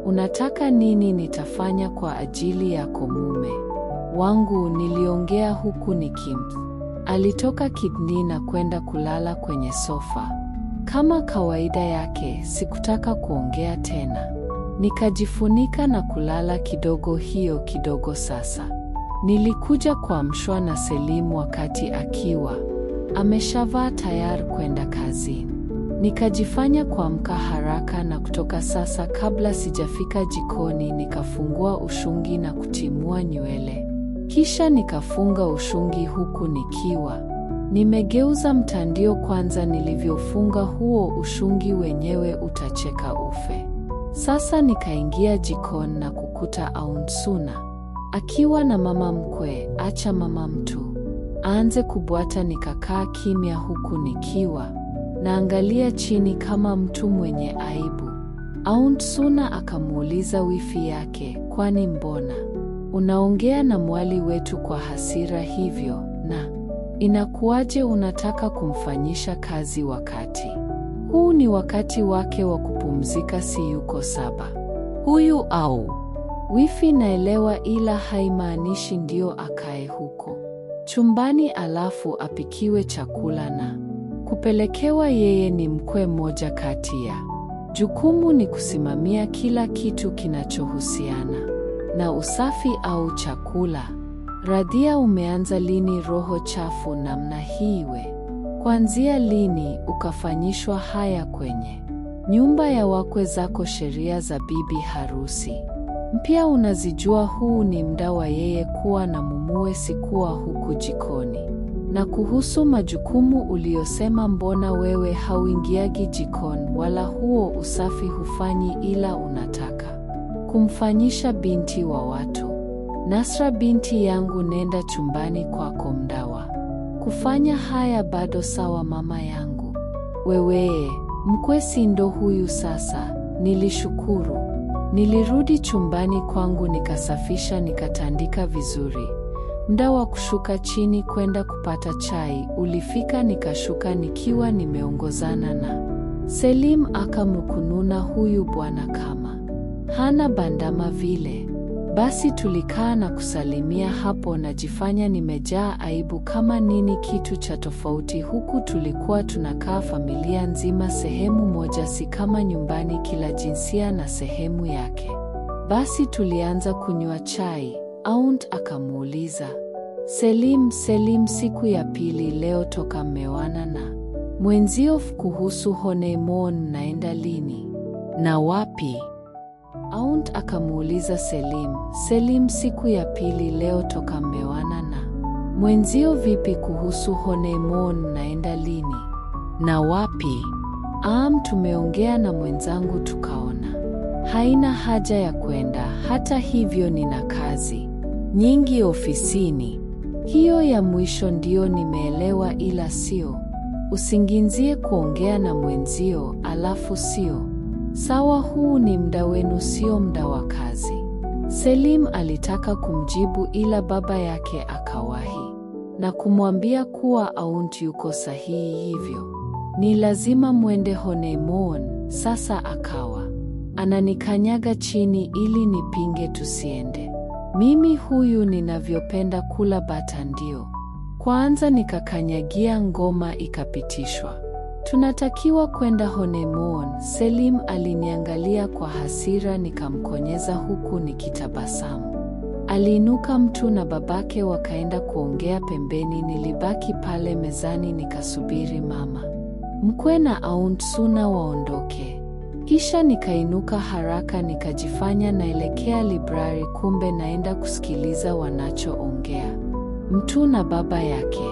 unataka nini, nitafanya kwa ajili yako mume wangu. Niliongea huku nikimp. Alitoka kidni na kwenda kulala kwenye sofa kama kawaida yake. Sikutaka kuongea tena, nikajifunika na kulala kidogo. Hiyo kidogo sasa. Nilikuja kuamshwa na Selim wakati akiwa ameshavaa tayari kwenda kazini. Nikajifanya kuamka haraka na kutoka sasa. Kabla sijafika jikoni, nikafungua ushungi na kutimua nywele, kisha nikafunga ushungi huku nikiwa nimegeuza mtandio kwanza. Nilivyofunga huo ushungi wenyewe utacheka ufe. Sasa nikaingia jikoni na kukuta Aunsuna akiwa na mama mkwe. Acha mama mtu aanze kubwata. Nikakaa kimya huku nikiwa naangalia chini kama mtu mwenye aibu. Aunt Suna akamuuliza wifi yake, kwani mbona unaongea na mwali wetu kwa hasira hivyo, na inakuwaje unataka kumfanyisha kazi wakati huu ni wakati wake wa kupumzika, si yuko saba huyu au? Wifi, naelewa, ila haimaanishi ndio akae huko chumbani alafu apikiwe chakula na kupelekewa. Yeye ni mkwe, moja kati ya jukumu ni kusimamia kila kitu kinachohusiana na usafi au chakula. Radhia, umeanza lini roho chafu namna hii we? Kuanzia lini ukafanyishwa haya kwenye nyumba ya wakwe zako? Sheria za bibi harusi mpya unazijua. Huu ni mda wa yeye kuwa na mumue, si kuwa huku jikoni. Na kuhusu majukumu uliyosema, mbona wewe hauingiagi jikoni wala huo usafi hufanyi, ila unataka kumfanyisha binti wa watu. Nasra, binti yangu, nenda chumbani kwako, mda wa kufanya haya bado. Sawa mama yangu. Wewe mkwe si ndo huyu sasa? Nilishukuru. Nilirudi chumbani kwangu nikasafisha, nikatandika vizuri. Mda wa kushuka chini kwenda kupata chai ulifika, nikashuka nikiwa nimeongozana na Selim. Akamkununa huyu bwana kama hana bandama vile. Basi tulikaa na kusalimia hapo, najifanya nimejaa aibu kama nini kitu cha tofauti, huku tulikuwa tunakaa familia nzima sehemu moja, si kama nyumbani, kila jinsia na sehemu yake. Basi tulianza kunywa chai. Aunt akamuuliza Selim, Selim, siku ya pili leo toka mmeoana na mwenzio, kuhusu honeymoon naenda lini na wapi? Aunt akamuuliza Selim, Selim, siku ya pili leo toka mmeoana na mwenzio, vipi kuhusu honeymoon naenda lini na wapi? Tumeongea na mwenzangu tukaona haina haja ya kwenda, hata hivyo nina kazi nyingi ofisini. Hiyo ya mwisho ndio nimeelewa, ila sio usinginzie kuongea na mwenzio alafu sio sawa. Huu ni mda wenu, sio mda wa kazi. Selim alitaka kumjibu ila baba yake akawahi na kumwambia kuwa aunt yuko sahihi, hivyo ni lazima mwende honeymoon. Sasa akawa ananikanyaga chini ili nipinge tusiende. Mimi huyu ninavyopenda kula bata ndio kwanza nikakanyagia ngoma ikapitishwa. Tunatakiwa kwenda honeymoon. Selim aliniangalia kwa hasira, nikamkonyeza huku nikitabasamu. Aliinuka mtu na babake wakaenda kuongea pembeni. Nilibaki pale mezani nikasubiri mama mkwe na Aunt Suna waondoke. Kisha nikainuka haraka nikajifanya naelekea library, kumbe naenda kusikiliza wanachoongea mtu na baba yake.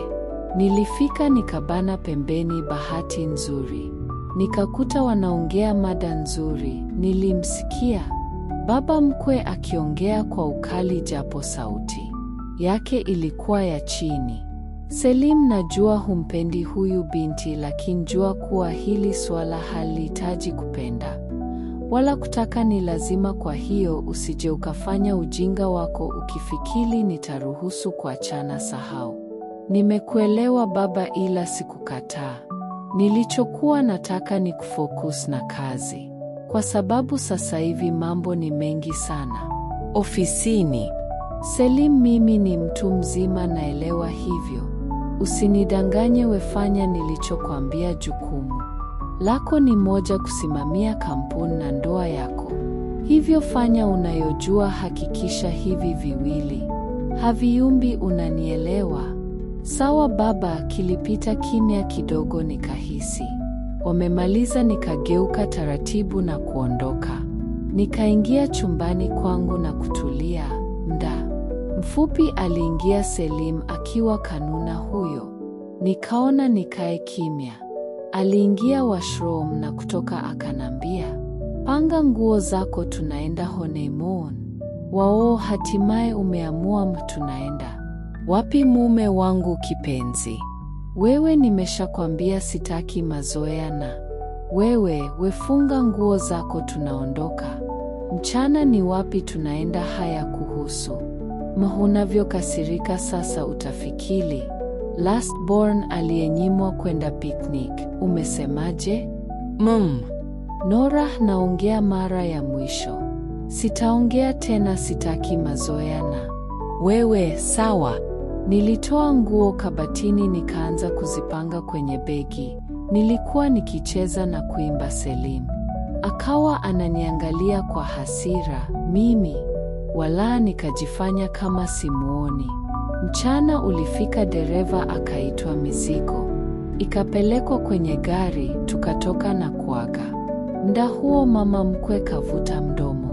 Nilifika nikabana pembeni. Bahati nzuri nikakuta wanaongea mada nzuri. Nilimsikia baba mkwe akiongea kwa ukali, japo sauti yake ilikuwa ya chini. Selim, najua humpendi huyu binti, lakini jua kuwa hili swala halihitaji kupenda wala kutaka, ni lazima. Kwa hiyo usije ukafanya ujinga wako ukifikiri nitaruhusu kuachana. Sahau. Nimekuelewa baba, ila sikukataa. Nilichokuwa nataka ni kufocus na kazi, kwa sababu sasa hivi mambo ni mengi sana ofisini. Selim, mimi ni mtu mzima, naelewa hivyo. Usinidanganye, wefanya nilichokwambia. Jukumu lako ni moja, kusimamia kampuni na ndoa yako. Hivyo fanya unayojua, hakikisha hivi viwili haviumbi. Unanielewa? Sawa baba. Kilipita kimya kidogo, nikahisi wamemaliza. Nikageuka taratibu na kuondoka. Nikaingia chumbani kwangu na kutulia. Mda mfupi aliingia Selim akiwa kanuna huyo. Nikaona nikae kimya. Aliingia washroom na kutoka akanambia, panga nguo zako, tunaenda honeymoon. Wao, hatimaye umeamua. Tunaenda wapi mume wangu kipenzi? Wewe nimeshakwambia sitaki mazoea na Wewe, wefunga nguo zako tunaondoka. Mchana ni wapi tunaenda haya kuhusu. Unavyokasirika sasa utafikiri last born aliyenyimwa kwenda picnic. Umesemaje? Nora, naongea mara ya mwisho. Sitaongea tena, sitaki mazoea na wewe, sawa? Nilitoa nguo kabatini nikaanza kuzipanga kwenye begi. Nilikuwa nikicheza na kuimba Selim. Akawa ananiangalia kwa hasira, mimi wala nikajifanya kama simuoni. Mchana ulifika, dereva akaitwa, mizigo ikapelekwa kwenye gari, tukatoka na kuaga. Mda huo mama mkwe kavuta mdomo.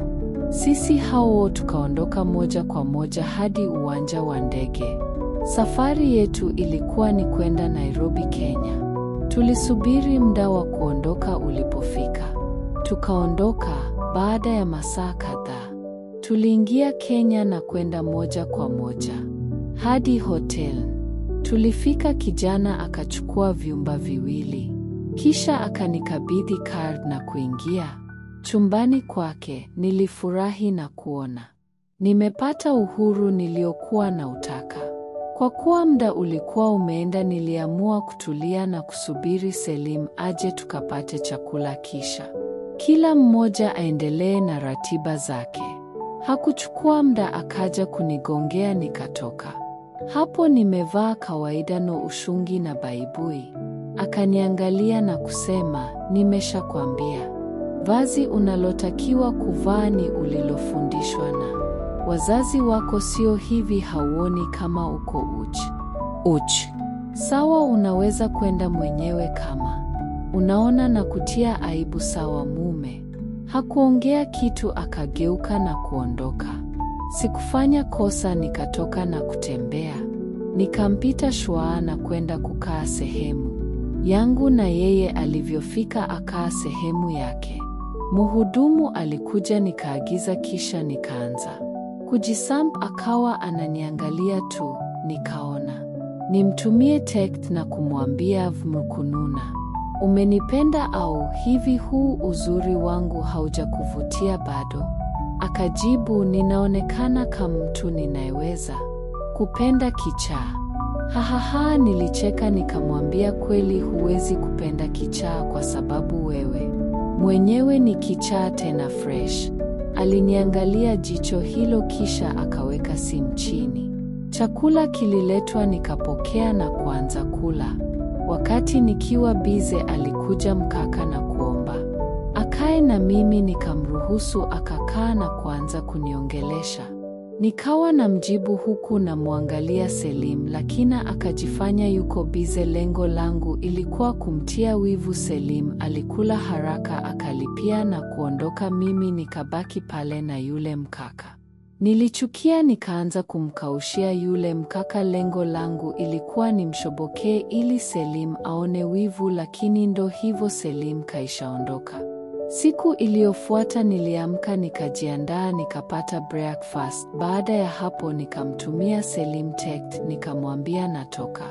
Sisi hao tukaondoka moja kwa moja hadi uwanja wa ndege. Safari yetu ilikuwa ni kwenda Nairobi, Kenya. Tulisubiri muda wa kuondoka ulipofika. Tukaondoka baada ya masaa kadhaa. Tuliingia Kenya na kwenda moja kwa moja hadi hotel. Tulifika, kijana akachukua vyumba viwili. Kisha akanikabidhi card na kuingia chumbani kwake. Nilifurahi na kuona nimepata uhuru niliokuwa nautaka. Kwa kuwa muda ulikuwa umeenda, niliamua kutulia na kusubiri Selim aje tukapate chakula kisha kila mmoja aendelee na ratiba zake. Hakuchukua muda akaja kunigongea, nikatoka. Hapo nimevaa kawaida no ushungi na baibui. Akaniangalia na kusema, nimeshakwambia vazi unalotakiwa kuvaa ni ulilofundishwa na wazazi wako, sio hivi. Hauoni kama uko uchi? Uchi. Sawa, unaweza kwenda mwenyewe kama unaona na kutia aibu. Sawa mume. Hakuongea kitu, akageuka na kuondoka. Sikufanya kosa, nikatoka na kutembea. Nikampita shwaa na kwenda kukaa sehemu yangu, na yeye alivyofika akaa sehemu yake. Mhudumu alikuja, nikaagiza kisha nikaanza kujisamp. Akawa ananiangalia tu, nikaona nimtumie text na kumwambia vmkununa, umenipenda au hivi huu uzuri wangu haujakuvutia bado? Akajibu, ninaonekana kama mtu ninayeweza kupenda kichaa. Hahaha, nilicheka nikamwambia, kweli huwezi kupenda kichaa kwa sababu wewe mwenyewe ni kichaa tena fresh. Aliniangalia jicho hilo kisha akaweka simu chini. Chakula kililetwa nikapokea na kuanza kula. Wakati nikiwa bize alikuja mkaka na kuomba akae na mimi, nikamruhusu akakaa na kuanza kuniongelesha. Nikawa na mjibu huku na muangalia Selim, lakini akajifanya yuko bize. Lengo langu ilikuwa kumtia wivu Selim. Alikula haraka akalipia na kuondoka, mimi nikabaki pale na yule mkaka. Nilichukia nikaanza kumkaushia yule mkaka. Lengo langu ilikuwa nimshobokee ili Selim aone wivu, lakini ndo hivyo, Selim kaishaondoka. Siku iliyofuata niliamka nikajiandaa nikapata breakfast. Baada ya hapo nikamtumia Selim text nikamwambia natoka.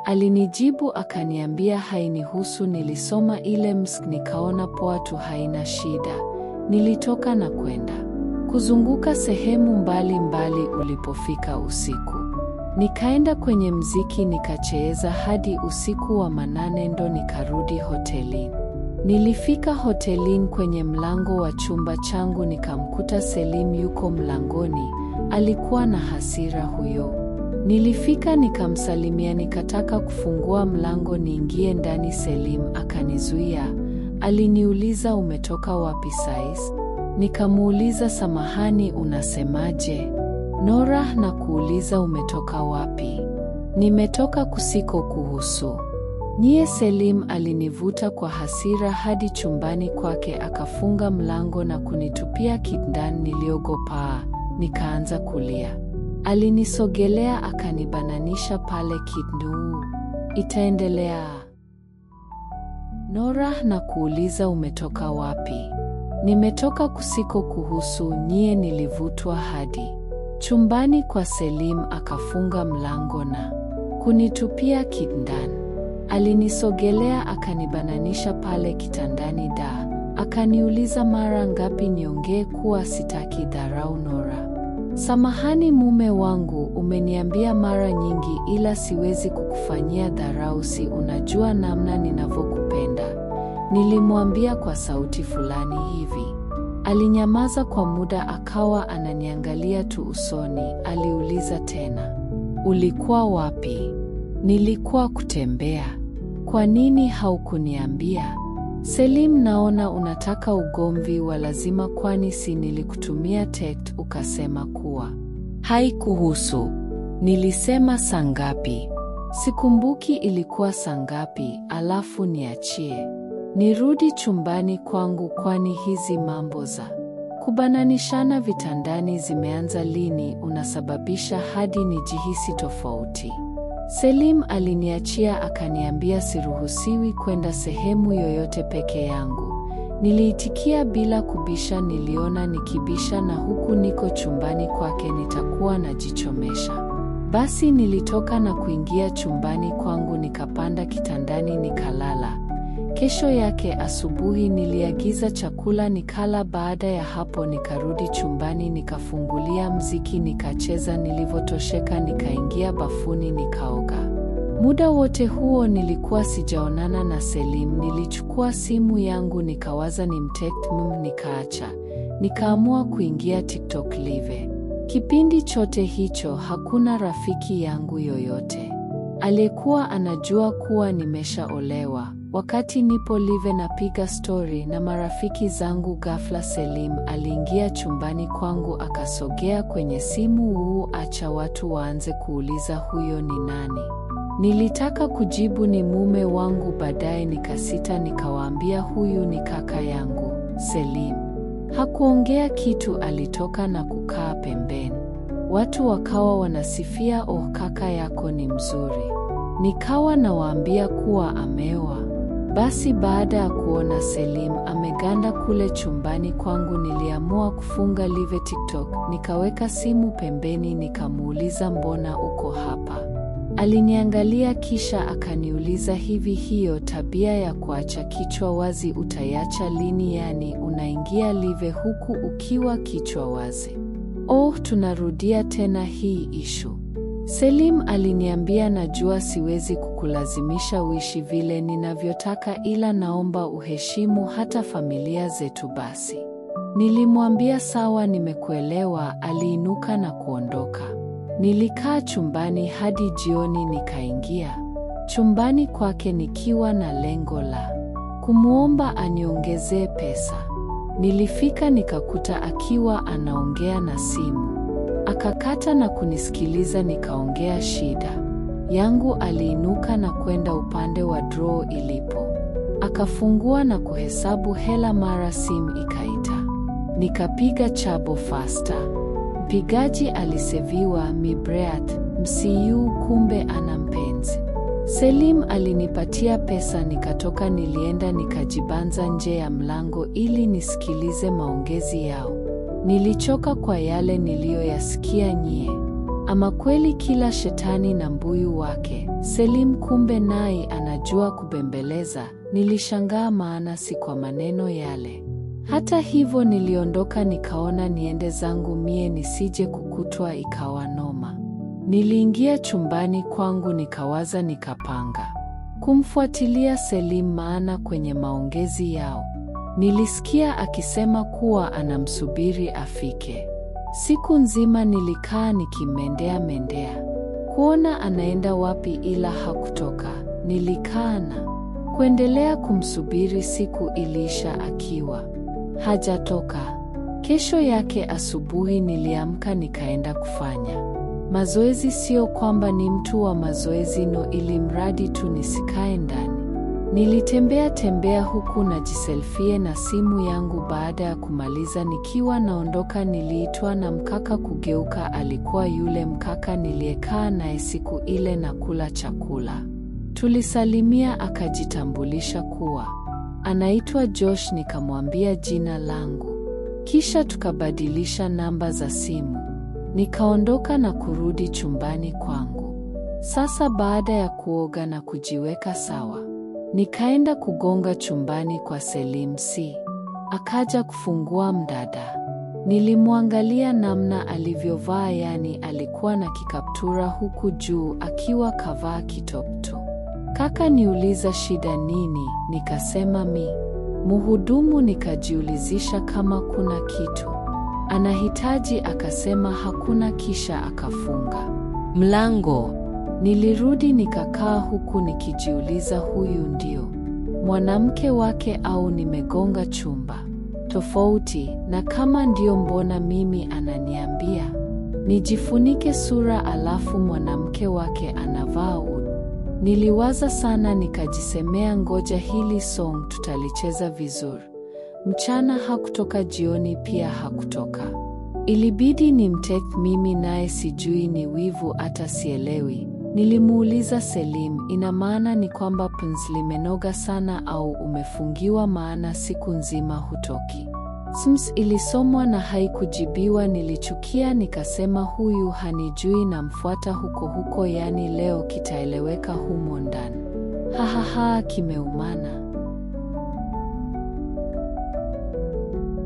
Alinijibu akaniambia hainihusu. Nilisoma ile msk nikaona poa tu, haina shida. Nilitoka na kwenda kuzunguka sehemu mbali mbali. Ulipofika usiku nikaenda kwenye mziki nikacheza hadi usiku wa manane, ndo nikarudi hotelini. Nilifika hotelini kwenye mlango wa chumba changu nikamkuta Selim yuko mlangoni. Alikuwa na hasira huyo. Nilifika nikamsalimia, nikataka kufungua mlango niingie ndani, Selim akanizuia. Aliniuliza umetoka wapi sais? Nikamuuliza samahani, unasemaje? Nora na kuuliza umetoka wapi? Nimetoka kusiko kuhusu nyie. Selim alinivuta kwa hasira hadi chumbani kwake, akafunga mlango na kunitupia kitandani. Niliogopaa, nikaanza kulia. Alinisogelea akanibananisha pale kitandani. Itaendelea. Nora na kuuliza umetoka wapi? Nimetoka kusiko kuhusu nyie. Nilivutwa hadi chumbani kwa Selim, akafunga mlango na kunitupia kitandani. Alinisogelea akanibananisha pale pale kitandani da. Akaniuliza mara ngapi niongee kuwa sitaki dharau Nora. Samahani mume wangu, umeniambia mara nyingi ila siwezi kukufanyia dharau, si unajua namna ninavyokupenda. Nilimwambia kwa sauti fulani hivi. Alinyamaza kwa muda akawa ananiangalia tu usoni. Aliuliza tena, ulikuwa wapi? Nilikuwa kutembea. Kwa nini haukuniambia? Selim, naona unataka ugomvi wa lazima, kwani si nilikutumia text ukasema kuwa haikuhusu? Nilisema saa ngapi? Sikumbuki ilikuwa saa ngapi, alafu niachie nirudi chumbani kwangu, kwani hizi mambo za kubananishana vitandani zimeanza lini? Unasababisha hadi nijihisi tofauti. Selim aliniachia akaniambia siruhusiwi kwenda sehemu yoyote peke yangu. Niliitikia bila kubisha. Niliona nikibisha na huku niko chumbani kwake nitakuwa najichomesha. Basi nilitoka na kuingia chumbani kwangu, nikapanda kitandani nikalala. Kesho yake asubuhi niliagiza chakula nikala. Baada ya hapo nikarudi chumbani nikafungulia mziki nikacheza. Nilivyotosheka nikaingia bafuni nikaoga. Muda wote huo nilikuwa sijaonana na Selim. Nilichukua simu yangu nikawaza nimtext nikaacha. Nikaamua kuingia TikTok live. Kipindi chote hicho hakuna rafiki yangu yoyote aliyekuwa anajua kuwa nimeshaolewa. Wakati nipo live napiga story na marafiki zangu, ghafla Selim aliingia chumbani kwangu akasogea kwenye simu. Acha watu waanze kuuliza huyo ni nani. Nilitaka kujibu ni mume wangu, baadaye nikasita nikawaambia huyu ni kaka yangu, Selim. Hakuongea kitu, alitoka na kukaa pembeni. Watu wakawa wanasifia, oh, kaka yako ni mzuri. Nikawa nawaambia kuwa ameoa. Basi baada ya kuona Selim ameganda kule chumbani kwangu, niliamua kufunga live TikTok. Nikaweka simu pembeni nikamuuliza mbona uko hapa? Aliniangalia kisha akaniuliza, hivi hiyo tabia ya kuacha kichwa wazi utaiacha lini? Yani unaingia live huku ukiwa kichwa wazi. Oh, tunarudia tena hii ishu. Selim aliniambia, najua siwezi kukulazimisha uishi vile ninavyotaka, ila naomba uheshimu hata familia zetu basi. Nilimwambia sawa, nimekuelewa. Aliinuka na kuondoka. Nilikaa chumbani hadi jioni. Nikaingia chumbani kwake nikiwa na lengo la kumuomba aniongezee pesa. Nilifika nikakuta akiwa anaongea na simu. Akakata na kunisikiliza. Nikaongea shida yangu. Aliinuka na kwenda upande wa draw ilipo. Akafungua na kuhesabu hela. Mara simu ikaita. Nikapiga chabo faster. Mpigaji aliseviwa mibreath msiu, kumbe ana mpenzi. Selim alinipatia pesa nikatoka. Nilienda nikajibanza nje ya mlango ili nisikilize maongezi yao. Nilichoka kwa yale niliyoyasikia nyie. Ama kweli kila shetani na mbuyu wake. Selim kumbe naye anajua kubembeleza. Nilishangaa maana si kwa maneno yale. Hata hivyo niliondoka, nikaona niende zangu mie nisije kukutwa ikawa noma. Niliingia chumbani kwangu nikawaza, nikapanga kumfuatilia Selim, maana kwenye maongezi yao nilisikia akisema kuwa anamsubiri afike. Siku nzima nilikaa nikimendea mendea kuona anaenda wapi, ila hakutoka. Nilikaa na kuendelea kumsubiri. Siku iliisha akiwa hajatoka. Kesho yake asubuhi niliamka nikaenda kufanya mazoezi. Sio kwamba ni mtu wa mazoezi no, ili mradi tu nisikae ndani. Nilitembea tembea huku najiselfie na simu yangu. Baada ya kumaliza nikiwa naondoka, niliitwa na mkaka. Kugeuka alikuwa yule mkaka niliyekaa naye siku ile na kula chakula. Tulisalimia, akajitambulisha kuwa anaitwa Josh. Nikamwambia jina langu, kisha tukabadilisha namba za simu. Nikaondoka na kurudi chumbani kwangu. Sasa baada ya kuoga na kujiweka sawa, Nikaenda kugonga chumbani kwa Selim C. Akaja kufungua mdada. Nilimwangalia namna alivyovaa, yani alikuwa na kikaptura huku juu akiwa kavaa kitopto. Kaka niuliza shida nini, nikasema mi muhudumu. Nikajiulizisha kama kuna kitu anahitaji, akasema hakuna, kisha akafunga mlango. Nilirudi nikakaa huku nikijiuliza huyu ndio mwanamke wake au nimegonga chumba tofauti, na kama ndio mbona mimi ananiambia nijifunike sura alafu mwanamke wake anavaa udu. Niliwaza sana nikajisemea ngoja hili song tutalicheza vizuri. Mchana hakutoka, jioni pia hakutoka. Ilibidi nimtake mimi naye, sijui ni wivu hata sielewi. Nilimuuliza Selim, ina maana ni kwamba penzi limenoga sana au umefungiwa maana siku nzima hutoki? SMS ilisomwa na haikujibiwa. Nilichukia nikasema huyu hanijui, namfuata huko huko, yani leo kitaeleweka humo ndani. Hahaha, kimeumana.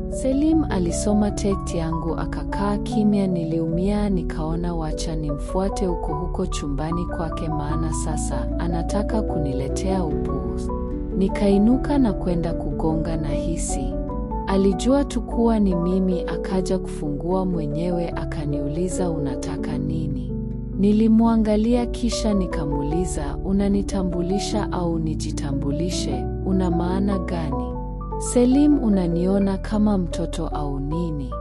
Selim alisoma text yangu akakaa kimya. Niliumia, nikaona wacha nimfuate huko huko chumbani kwake, maana sasa anataka kuniletea upuuzi. Nikainuka na kwenda kugonga na hisi alijua tu kuwa ni mimi, akaja kufungua mwenyewe akaniuliza unataka nini? Nilimwangalia kisha nikamuuliza unanitambulisha au nijitambulishe? Una maana gani? Selim, unaniona kama mtoto au nini?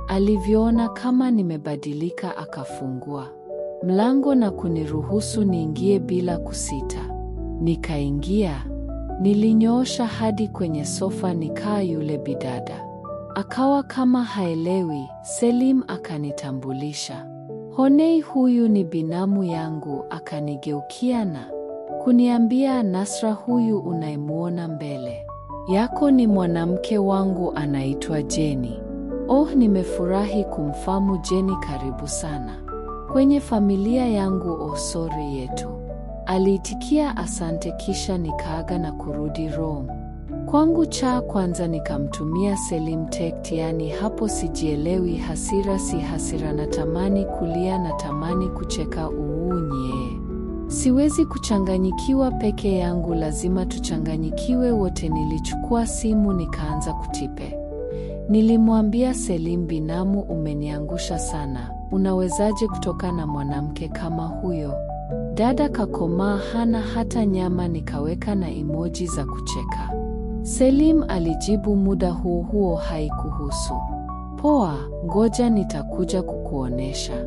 Alivyoona kama nimebadilika akafungua mlango na kuniruhusu niingie bila kusita. Nikaingia. Nilinyoosha hadi kwenye sofa nikaa. Yule bidada akawa kama haelewi. Selim akanitambulisha. Honei, huyu ni binamu yangu. Akanigeukia na kuniambia, Nasra, huyu unayemuona mbele yako ni mwanamke wangu anaitwa Jenny. Oh, nimefurahi kumfahamu Jenny, karibu sana kwenye familia yangu. Oh, sorry yetu. Aliitikia asante, kisha nikaaga na kurudi Rome kwangu. Cha kwanza nikamtumia Selim text, yani hapo sijielewi, hasira si hasira, natamani kulia, natamani kucheka, uunye. Siwezi kuchanganyikiwa peke yangu, lazima tuchanganyikiwe wote. Nilichukua simu nikaanza kutipe. Nilimwambia Selim, binamu, umeniangusha sana. Unawezaje kutoka na mwanamke kama huyo? Dada kakomaa, hana hata nyama. Nikaweka na emoji za kucheka. Selim alijibu muda huo huo, haikuhusu. Poa, ngoja nitakuja kukuonesha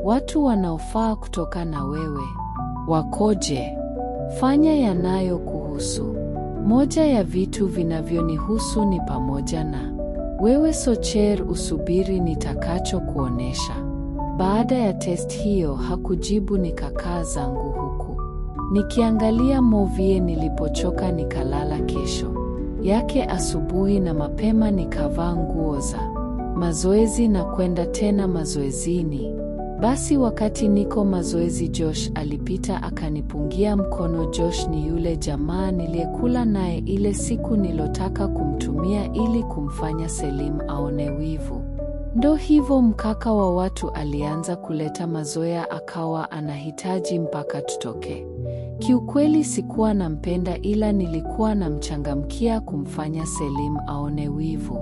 watu wanaofaa kutoka na wewe wakoje. Fanya yanayo kuhusu. Moja ya vitu vinavyonihusu ni pamoja na wewe, socher, usubiri nitakacho kuonesha. Baada ya test hiyo hakujibu. Nikakaa zangu huku nikiangalia movie. Nilipochoka nikalala. Kesho yake asubuhi na mapema nikavaa nguo za mazoezi na kwenda tena mazoezini. Basi wakati niko mazoezi, Josh alipita akanipungia mkono. Josh ni yule jamaa niliyekula naye ile siku nilotaka kumtumia ili kumfanya Selim aone wivu. Ndo hivyo, mkaka wa watu alianza kuleta mazoea, akawa anahitaji mpaka tutoke. Kiukweli sikuwa nampenda, ila nilikuwa namchangamkia kumfanya Selim aone wivu.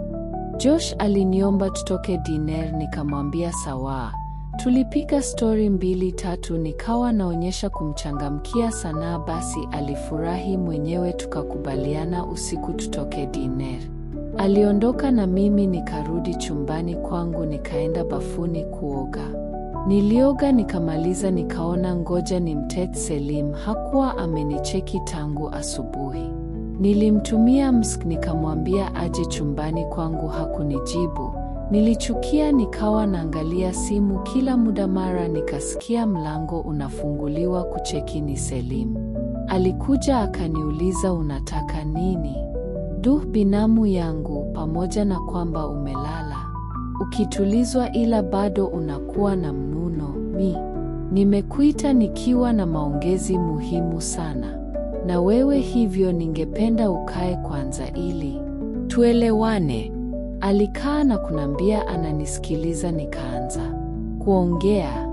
Josh aliniomba tutoke dinner, nikamwambia sawa. Tulipiga story 2-3, nikawa naonyesha kumchangamkia sana, basi alifurahi mwenyewe. Tukakubaliana usiku tutoke dinner. Aliondoka na mimi nikarudi chumbani kwangu, nikaenda bafuni kuoga. Nilioga nikamaliza, nikaona ngoja nimtext Selim, hakuwa amenicheki tangu asubuhi. Nilimtumia msk nikamwambia aje chumbani kwangu, hakunijibu. Nilichukia, nikawa naangalia simu kila muda. Mara nikasikia mlango unafunguliwa, kucheki ni Selim. Alikuja akaniuliza unataka nini? Duh, binamu yangu, pamoja na kwamba umelala ukitulizwa ila bado unakuwa na mnuno. Mi nimekuita nikiwa na maongezi muhimu sana. na wewe, hivyo ningependa ukae kwanza ili tuelewane. Alikaa na kunambia ananisikiliza. Nikaanza kuongea.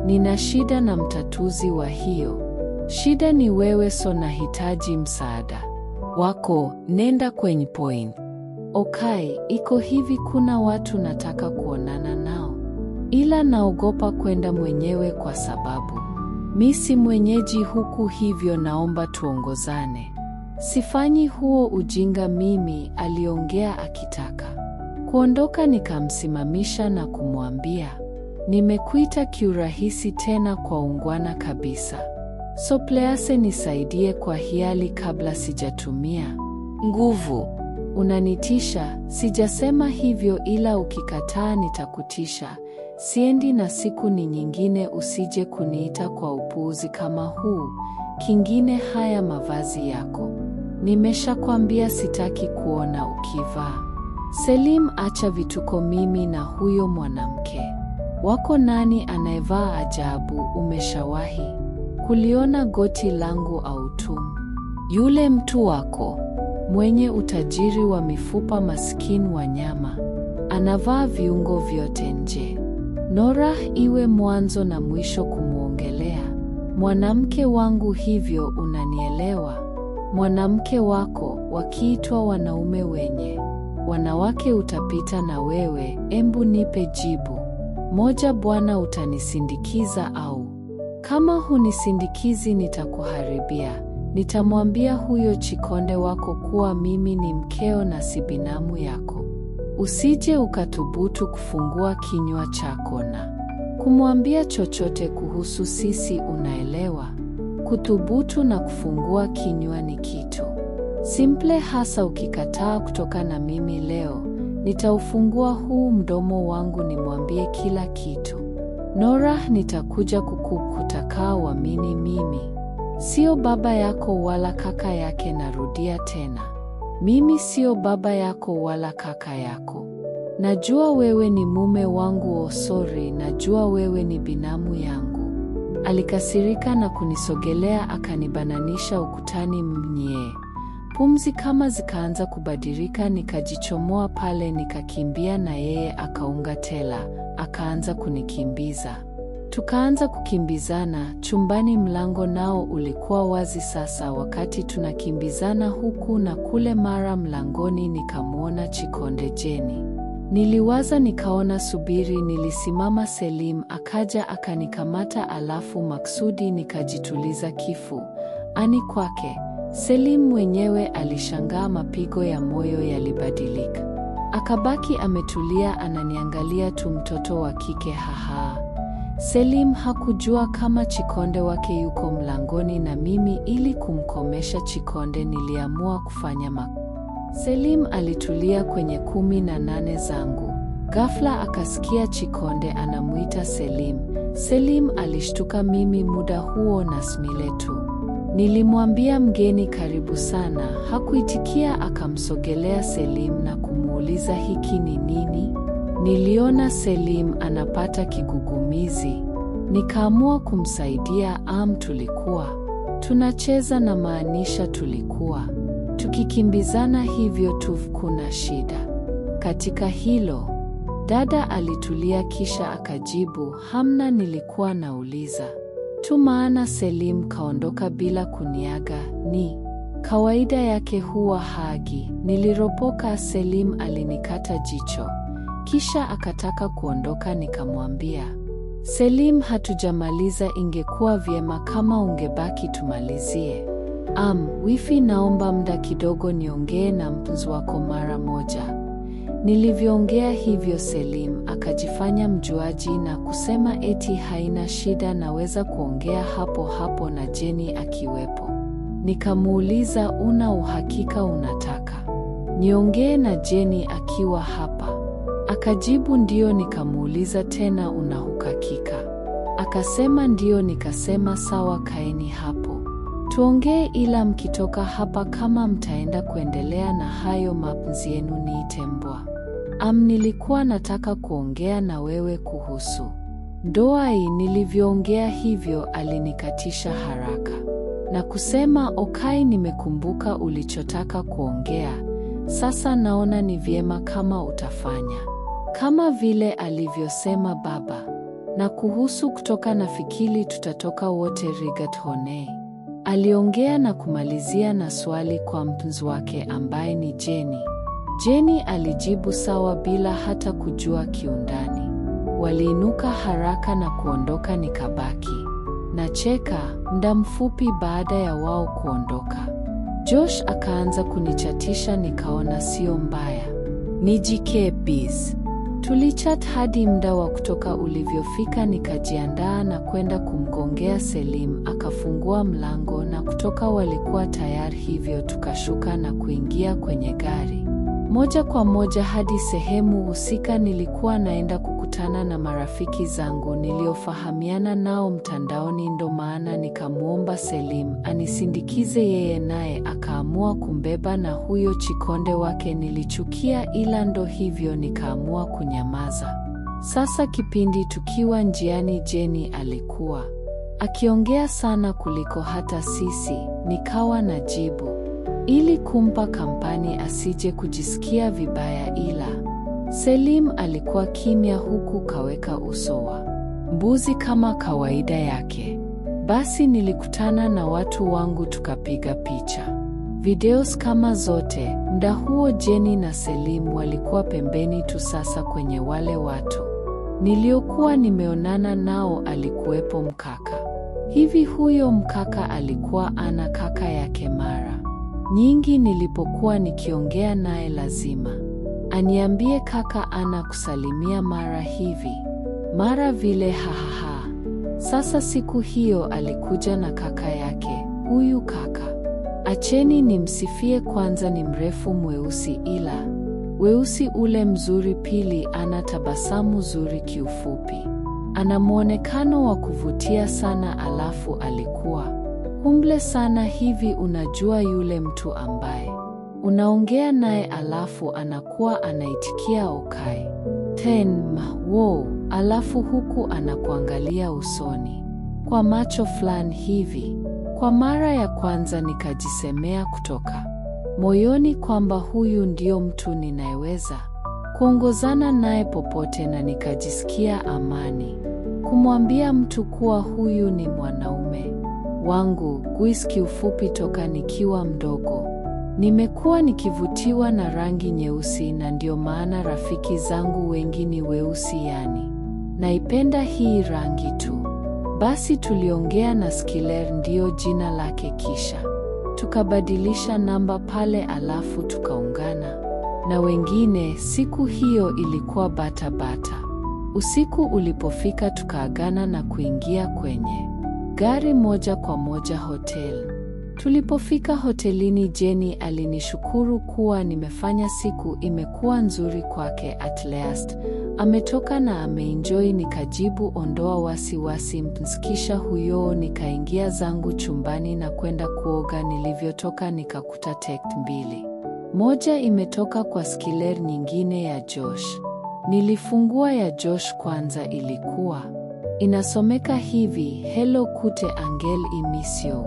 Nina shida na mtatuzi wa hiyo shida ni wewe, so nahitaji msaada wako. Nenda kwenye point. Okay, iko hivi, kuna watu nataka kuonana nao, ila naogopa kwenda mwenyewe kwa sababu mi si mwenyeji huku, hivyo naomba tuongozane. Sifanyi huo ujinga mimi, aliongea akitaka kuondoka. Nikamsimamisha na kumwambia, nimekuita kiurahisi tena kwa ungwana kabisa, so please nisaidie kwa hiali kabla sijatumia nguvu. Unanitisha? Sijasema hivyo, ila ukikataa nitakutisha. Siendi na siku ni nyingine, usije kuniita kwa upuuzi kama huu. Kingine, haya mavazi yako nimeshakwambia sitaki kuona ukivaa. Selim, acha vituko, mimi na huyo mwanamke wako nani anayevaa ajabu? Umeshawahi kuliona goti langu au tum? Yule mtu wako mwenye utajiri wa mifupa, maskini wa nyama, anavaa viungo vyote nje. Nora, iwe mwanzo na mwisho kumwongelea mwanamke wangu hivyo, unanielewa? Mwanamke wako wakiitwa wanaume wenye wanawake utapita na wewe. Embu nipe jibu moja bwana, utanisindikiza au? Kama hunisindikizi nitakuharibia. Nitamwambia huyo Chikonde wako kuwa mimi ni mkeo na si binamu yako. Usije ukathubutu kufungua kinywa chako na kumwambia chochote kuhusu sisi, unaelewa? Kuthubutu na kufungua kinywa ni kitu simple, hasa ukikataa kutoka na mimi leo, nitaufungua huu mdomo wangu nimwambie kila kitu. Nora, nitakuja kukutakaa uamini mimi sio baba yako wala kaka yake. Narudia tena, mimi sio baba yako wala kaka yako. Najua wewe ni mume wangu, oh sorry, najua wewe ni binamu yangu. Alikasirika na kunisogelea akanibananisha ukutani. Mnye pumzi kama zikaanza kubadilika, nikajichomoa pale nikakimbia, na yeye akaunga tela akaanza kunikimbiza. Tukaanza kukimbizana chumbani, mlango nao ulikuwa wazi sasa. Wakati tunakimbizana huku na kule, mara mlangoni nikamwona Chikonde Jeni. Niliwaza nikaona subiri, nilisimama. Selim akaja akanikamata, alafu maksudi nikajituliza kifu ani kwake. Selim mwenyewe alishangaa, mapigo ya moyo yalibadilika, akabaki ametulia ananiangalia tu, mtoto wa kike haha. Selim hakujua kama Chikonde wake yuko mlangoni, na mimi ili kumkomesha Chikonde niliamua kufanya Selim alitulia kwenye 18 zangu. Ghafla akasikia Chikonde anamuita Selim. Selim alishtuka, mimi muda huo na smile tu. Nilimwambia mgeni karibu sana, hakuitikia. Akamsogelea Selim na kumuuliza hiki ni nini? Niliona Selim anapata kigugumizi, nikaamua kumsaidia. Tulikuwa tunacheza na maanisha tulikuwa tukikimbizana hivyo tu, kuna shida katika hilo? Dada alitulia kisha akajibu, hamna, nilikuwa nauliza tu maana Selim kaondoka bila kuniaga, ni kawaida yake huwa hagi. Niliropoka. Selim alinikata jicho kisha akataka kuondoka, nikamwambia Selim, hatujamaliza, ingekuwa vyema kama ungebaki tumalizie. Wifi, naomba muda kidogo niongee na mpenzi wako mara moja. Nilivyoongea hivyo Selim akajifanya mjuaji na kusema eti haina shida, naweza kuongea hapo hapo na Jeni akiwepo. Nikamuuliza, una uhakika unataka niongee na Jeni akiwa hapa? Akajibu ndio. Nikamuuliza tena, una uhakika? Akasema ndio. Nikasema sawa, kaeni hapo tuongee, ila mkitoka hapa kama mtaenda kuendelea na hayo mapenzi yenu niite mbwa. Nilikuwa nataka kuongea na wewe kuhusu ndoa hii. Nilivyoongea hivyo alinikatisha haraka. na kusema okay, nimekumbuka ulichotaka kuongea. Sasa naona ni vyema kama utafanya kama vile alivyosema baba. Na kuhusu kutoka nafikiri tutatoka wote Rigat Honey. Aliongea na kumalizia na swali kwa mpenzi wake ambaye ni Jenny. Jenny alijibu sawa bila hata kujua kiundani. Waliinuka haraka na kuondoka, nikabaki nacheka. Muda mfupi baada ya wao kuondoka, Josh akaanza kunichatisha, nikaona sio mbaya nijike biz. Tulichat hadi muda wa kutoka ulivyofika, nikajiandaa na kwenda kumgongea Selim. Akafungua mlango na kutoka, walikuwa tayari, hivyo tukashuka na kuingia kwenye gari moja kwa moja hadi sehemu husika. Nilikuwa naenda kukutana na marafiki zangu niliofahamiana nao mtandaoni, ndo maana nikamwomba Selim anisindikize yeye, naye akaamua kumbeba na huyo chikonde wake. Nilichukia, ila ndo hivyo, nikaamua kunyamaza. Sasa kipindi tukiwa njiani, Jenny alikuwa akiongea sana kuliko hata sisi, nikawa najibu ili kumpa kampani asije kujisikia vibaya, ila Selim alikuwa kimya huku kaweka uso wa mbuzi kama kawaida yake. Basi nilikutana na watu wangu tukapiga picha, videos kama zote. Muda huo Jenny na Selim walikuwa pembeni tu. Sasa kwenye wale watu niliokuwa nimeonana nao alikuwepo mkaka. Hivi huyo mkaka alikuwa ana kaka yake. Mara nyingi nilipokuwa nikiongea naye lazima aniambie kaka ana kusalimia mara hivi mara vile, hahaha. Sasa siku hiyo alikuja na kaka yake. Huyu kaka, acheni nimsifie kwanza, ni mrefu mweusi, ila weusi ule mzuri. Pili, ana tabasamu zuri, kiufupi ana mwonekano wa kuvutia sana. Alafu alikuwa humble sana hivi, unajua yule mtu ambaye unaongea naye alafu anakuwa anaitikia okay, ten, wow, alafu huku anakuangalia usoni kwa macho fulani hivi. Kwa mara ya kwanza nikajisemea kutoka moyoni kwamba huyu ndio mtu ninayeweza kuongozana naye popote, na nikajisikia amani kumwambia mtu kuwa huyu ni mwanaume wangu. Guys, kiufupi toka nikiwa mdogo nimekuwa nikivutiwa na rangi nyeusi, na ndio maana rafiki zangu wengi ni weusi, yani naipenda hii rangi tu. Basi tuliongea na Skiller, ndio jina lake, kisha tukabadilisha namba pale, alafu tukaungana na wengine. Siku hiyo ilikuwa bata bata. Usiku ulipofika tukaagana na kuingia kwenye gari moja kwa moja hotel. Tulipofika hotelini, Jenny alinishukuru kuwa nimefanya siku imekuwa nzuri kwake, at last ametoka na ameenjoy. Nikajibu ondoa wasiwasi mskisha huyo. Nikaingia zangu chumbani na kwenda kuoga. Nilivyotoka nikakuta text mbili, moja imetoka kwa Skiller, nyingine ya Josh. Nilifungua ya Josh kwanza, ilikuwa inasomeka hivi: hello kute angel imisio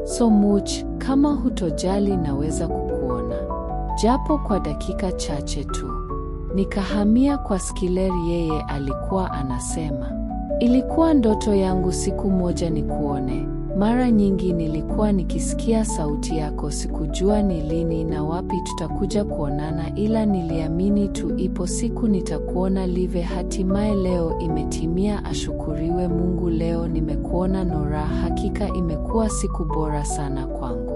so much, kama hutojali naweza kukuona japo kwa dakika chache tu. Nikahamia kwa Skiller, yeye alikuwa anasema ilikuwa ndoto yangu siku moja nikuone. Mara nyingi nilikuwa nikisikia sauti yako, sikujua ni lini na wapi tutakuja kuonana, ila niliamini tu ipo siku nitakuona live. Hatimaye leo imetimia, ashukuriwe Mungu, leo nimekuona Nora. Hakika imekuwa siku bora sana kwangu.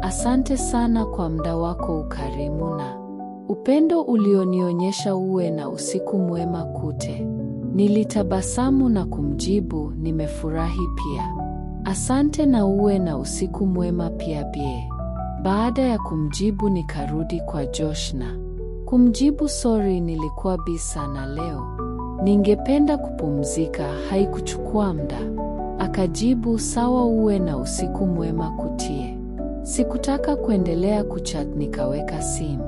Asante sana kwa muda wako, ukarimu na upendo ulionionyesha. Uwe na usiku mwema kute. Nilitabasamu na kumjibu nimefurahi pia. Asante na uwe na usiku mwema pia bie. Baada ya kumjibu nikarudi kwa Josh na kumjibu sorry, nilikuwa busy sana leo, ningependa kupumzika, haikuchukua muda. Akajibu sawa, uwe na usiku mwema kutie. Sikutaka kuendelea kuchat, nikaweka simu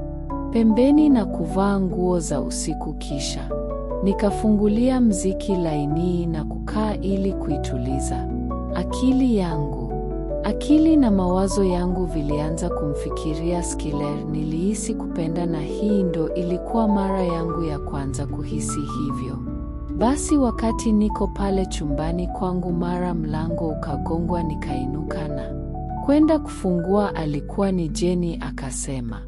pembeni na kuvaa nguo za usiku, kisha nikafungulia mziki laini na kukaa ili kuituliza akili yangu. Akili na mawazo yangu vilianza kumfikiria Skyler. Nilihisi kupenda na hii ndo ilikuwa mara yangu ya kwanza kuhisi hivyo. Basi wakati niko pale chumbani kwangu, mara mlango ukagongwa, nikainuka na kwenda kufungua. Alikuwa ni Jenny. Akasema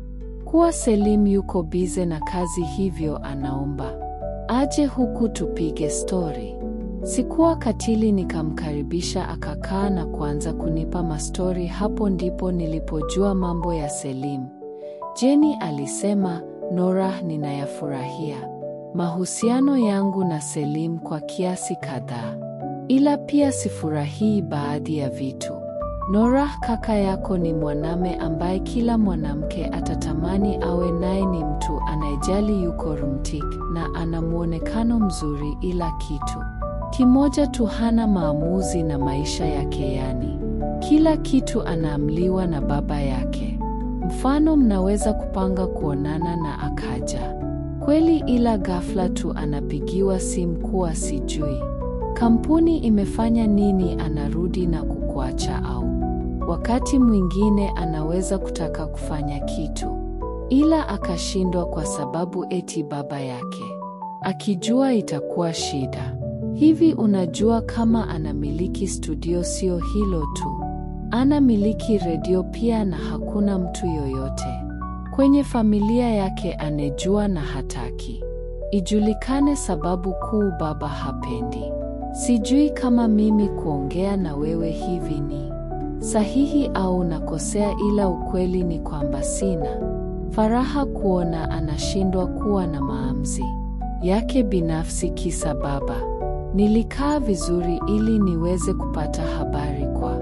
kuwa Selim yuko bize na kazi, hivyo anaomba aje huku tupige stori. Sikuwa katili, nikamkaribisha akakaa na kuanza kunipa mastori. Hapo ndipo nilipojua mambo ya Selim. Jenny alisema, Nora, ninayafurahia mahusiano yangu na Selim kwa kiasi kadhaa, ila pia sifurahii baadhi ya vitu. Nora, kaka yako ni mwaname ambaye kila mwanamke atatamani awe naye. Ni mtu anayejali, yuko romantic na ana muonekano mzuri, ila kitu kimoja tu, hana maamuzi na maisha yake, yani kila kitu anaamliwa na baba yake. Mfano, mnaweza kupanga kuonana na akaja kweli, ila ghafla tu anapigiwa simu kuwa sijui kampuni imefanya nini, anarudi na kukuacha. Au wakati mwingine anaweza kutaka kufanya kitu ila akashindwa kwa sababu eti baba yake akijua itakuwa shida. Hivi unajua kama anamiliki studio? Sio hilo tu, anamiliki redio pia, na hakuna mtu yoyote kwenye familia yake anejua na hataki ijulikane. Sababu kuu, baba hapendi. Sijui kama mimi kuongea na wewe hivi ni sahihi au nakosea, ila ukweli ni kwamba sina faraha kuona anashindwa kuwa na maamuzi yake binafsi kisa baba. Nilikaa vizuri ili niweze kupata habari kwa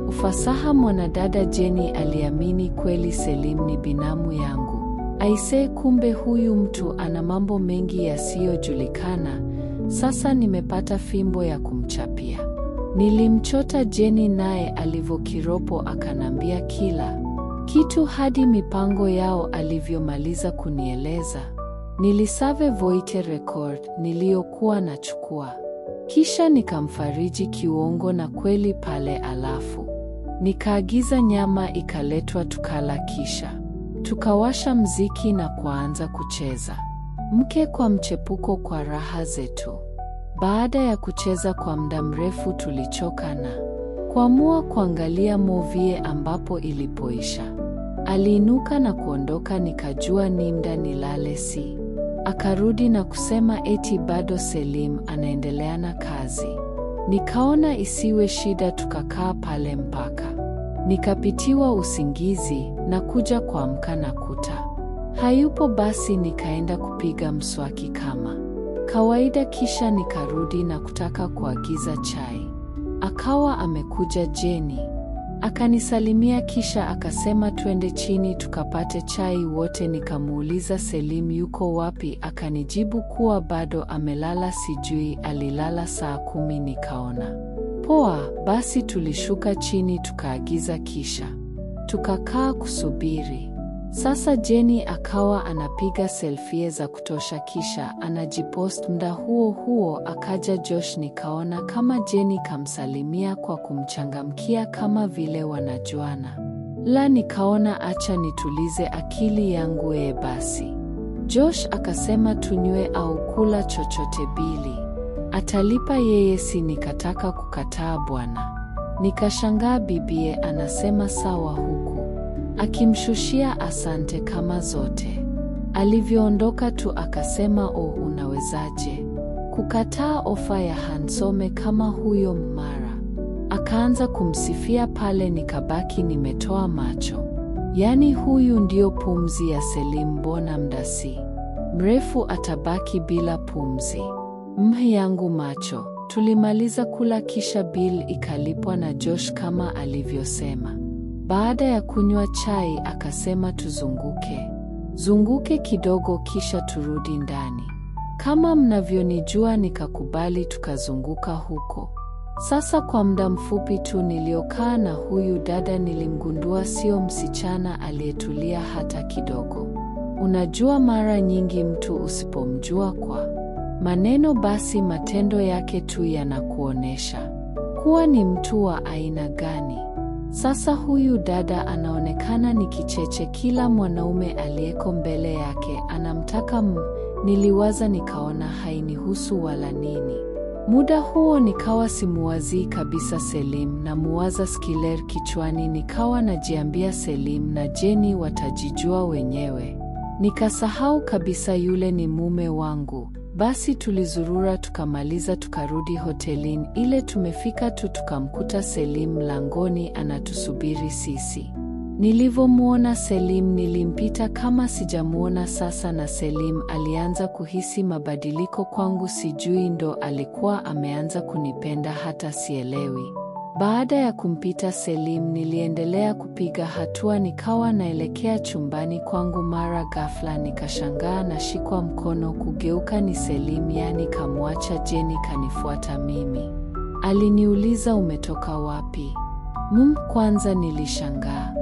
ufasaha. Mwanadada Jenny aliamini kweli Selim ni binamu yangu. Aisee, kumbe huyu mtu ana mambo mengi yasiyojulikana. Sasa nimepata fimbo ya kumchapia. Nilimchota Jenny, naye alivyokiropo akanambia kila kitu hadi mipango yao. Alivyomaliza kunieleza, nilisave voice record niliyokuwa nachukua, kisha nikamfariji kiuongo na kweli pale. Alafu nikaagiza nyama ikaletwa, tukala, kisha tukawasha mziki na kuanza kucheza mke kwa mchepuko kwa raha zetu. Baada ya kucheza kwa muda mrefu, tulichoka na kuamua kuangalia movie, ambapo ilipoisha aliinuka na kuondoka. Nikajua ni muda nilale. Si akarudi na kusema eti bado Selim anaendelea na kazi. Nikaona isiwe shida, tukakaa pale mpaka nikapitiwa usingizi na kuja kuamka na kuta hayupo. Basi nikaenda kupiga mswaki kama kawaida, kisha nikarudi na kutaka kuagiza chai. Akawa amekuja Jenny akanisalimia, kisha akasema twende chini tukapate chai wote. Nikamuuliza Selim yuko wapi, akanijibu kuwa bado amelala, sijui alilala saa 10. Nikaona poa, basi tulishuka chini tukaagiza, kisha tukakaa kusubiri. Sasa Jenny akawa anapiga selfie za kutosha kisha anajipost. Muda huo huo akaja Josh. Nikaona kama Jenny kamsalimia kwa kumchangamkia kama vile wanajuana. La, nikaona acha nitulize akili yangu. Basi Josh akasema tunywe au kula chochote, bili atalipa yeye. Si nikataka kukataa bwana. Nikashangaa bibie anasema sawa huku akimshushia asante kama zote. Alivyoondoka tu akasema, oh, unawezaje kukataa ofa ya hansome kama huyo mara? Akaanza kumsifia pale, nikabaki nimetoa macho. Yaani huyu ndio pumzi ya Selim, mbona mda si mrefu atabaki bila pumzi. Yangu macho. Tulimaliza kula kisha bill ikalipwa na Josh kama alivyosema. Baada ya kunywa chai akasema tuzunguke zunguke kidogo kisha turudi ndani. Kama mnavyonijua nikakubali, tukazunguka huko. Sasa kwa muda mfupi tu niliokaa na huyu dada nilimgundua sio msichana aliyetulia hata kidogo. Unajua mara nyingi mtu usipomjua kwa maneno basi matendo yake tu yanakuonesha kuwa ni mtu wa aina gani. Sasa huyu dada anaonekana ni kicheche, kila mwanaume aliyeko mbele yake anamtaka. Niliwaza nikaona hainihusu wala nini. Muda huo nikawa simuwazii kabisa Selim na muwaza Skyler kichwani, nikawa najiambia Selim na Jenny watajijua wenyewe. Nikasahau kabisa yule ni mume wangu. Basi tulizurura tukamaliza tukarudi hotelini ile. Tumefika tu tukamkuta Selim mlangoni anatusubiri sisi. Nilivyomuona Selim nilimpita kama sijamuona sasa, na Selim alianza kuhisi mabadiliko kwangu, sijui ndo alikuwa ameanza kunipenda hata sielewi. Baada ya kumpita Selim niliendelea kupiga hatua nikawa naelekea chumbani kwangu, mara ghafla nikashangaa nashikwa mkono, kugeuka ni Selim, yani kamwacha Jenny kanifuata mimi. Aliniuliza umetoka wapi? Kwanza nilishangaa.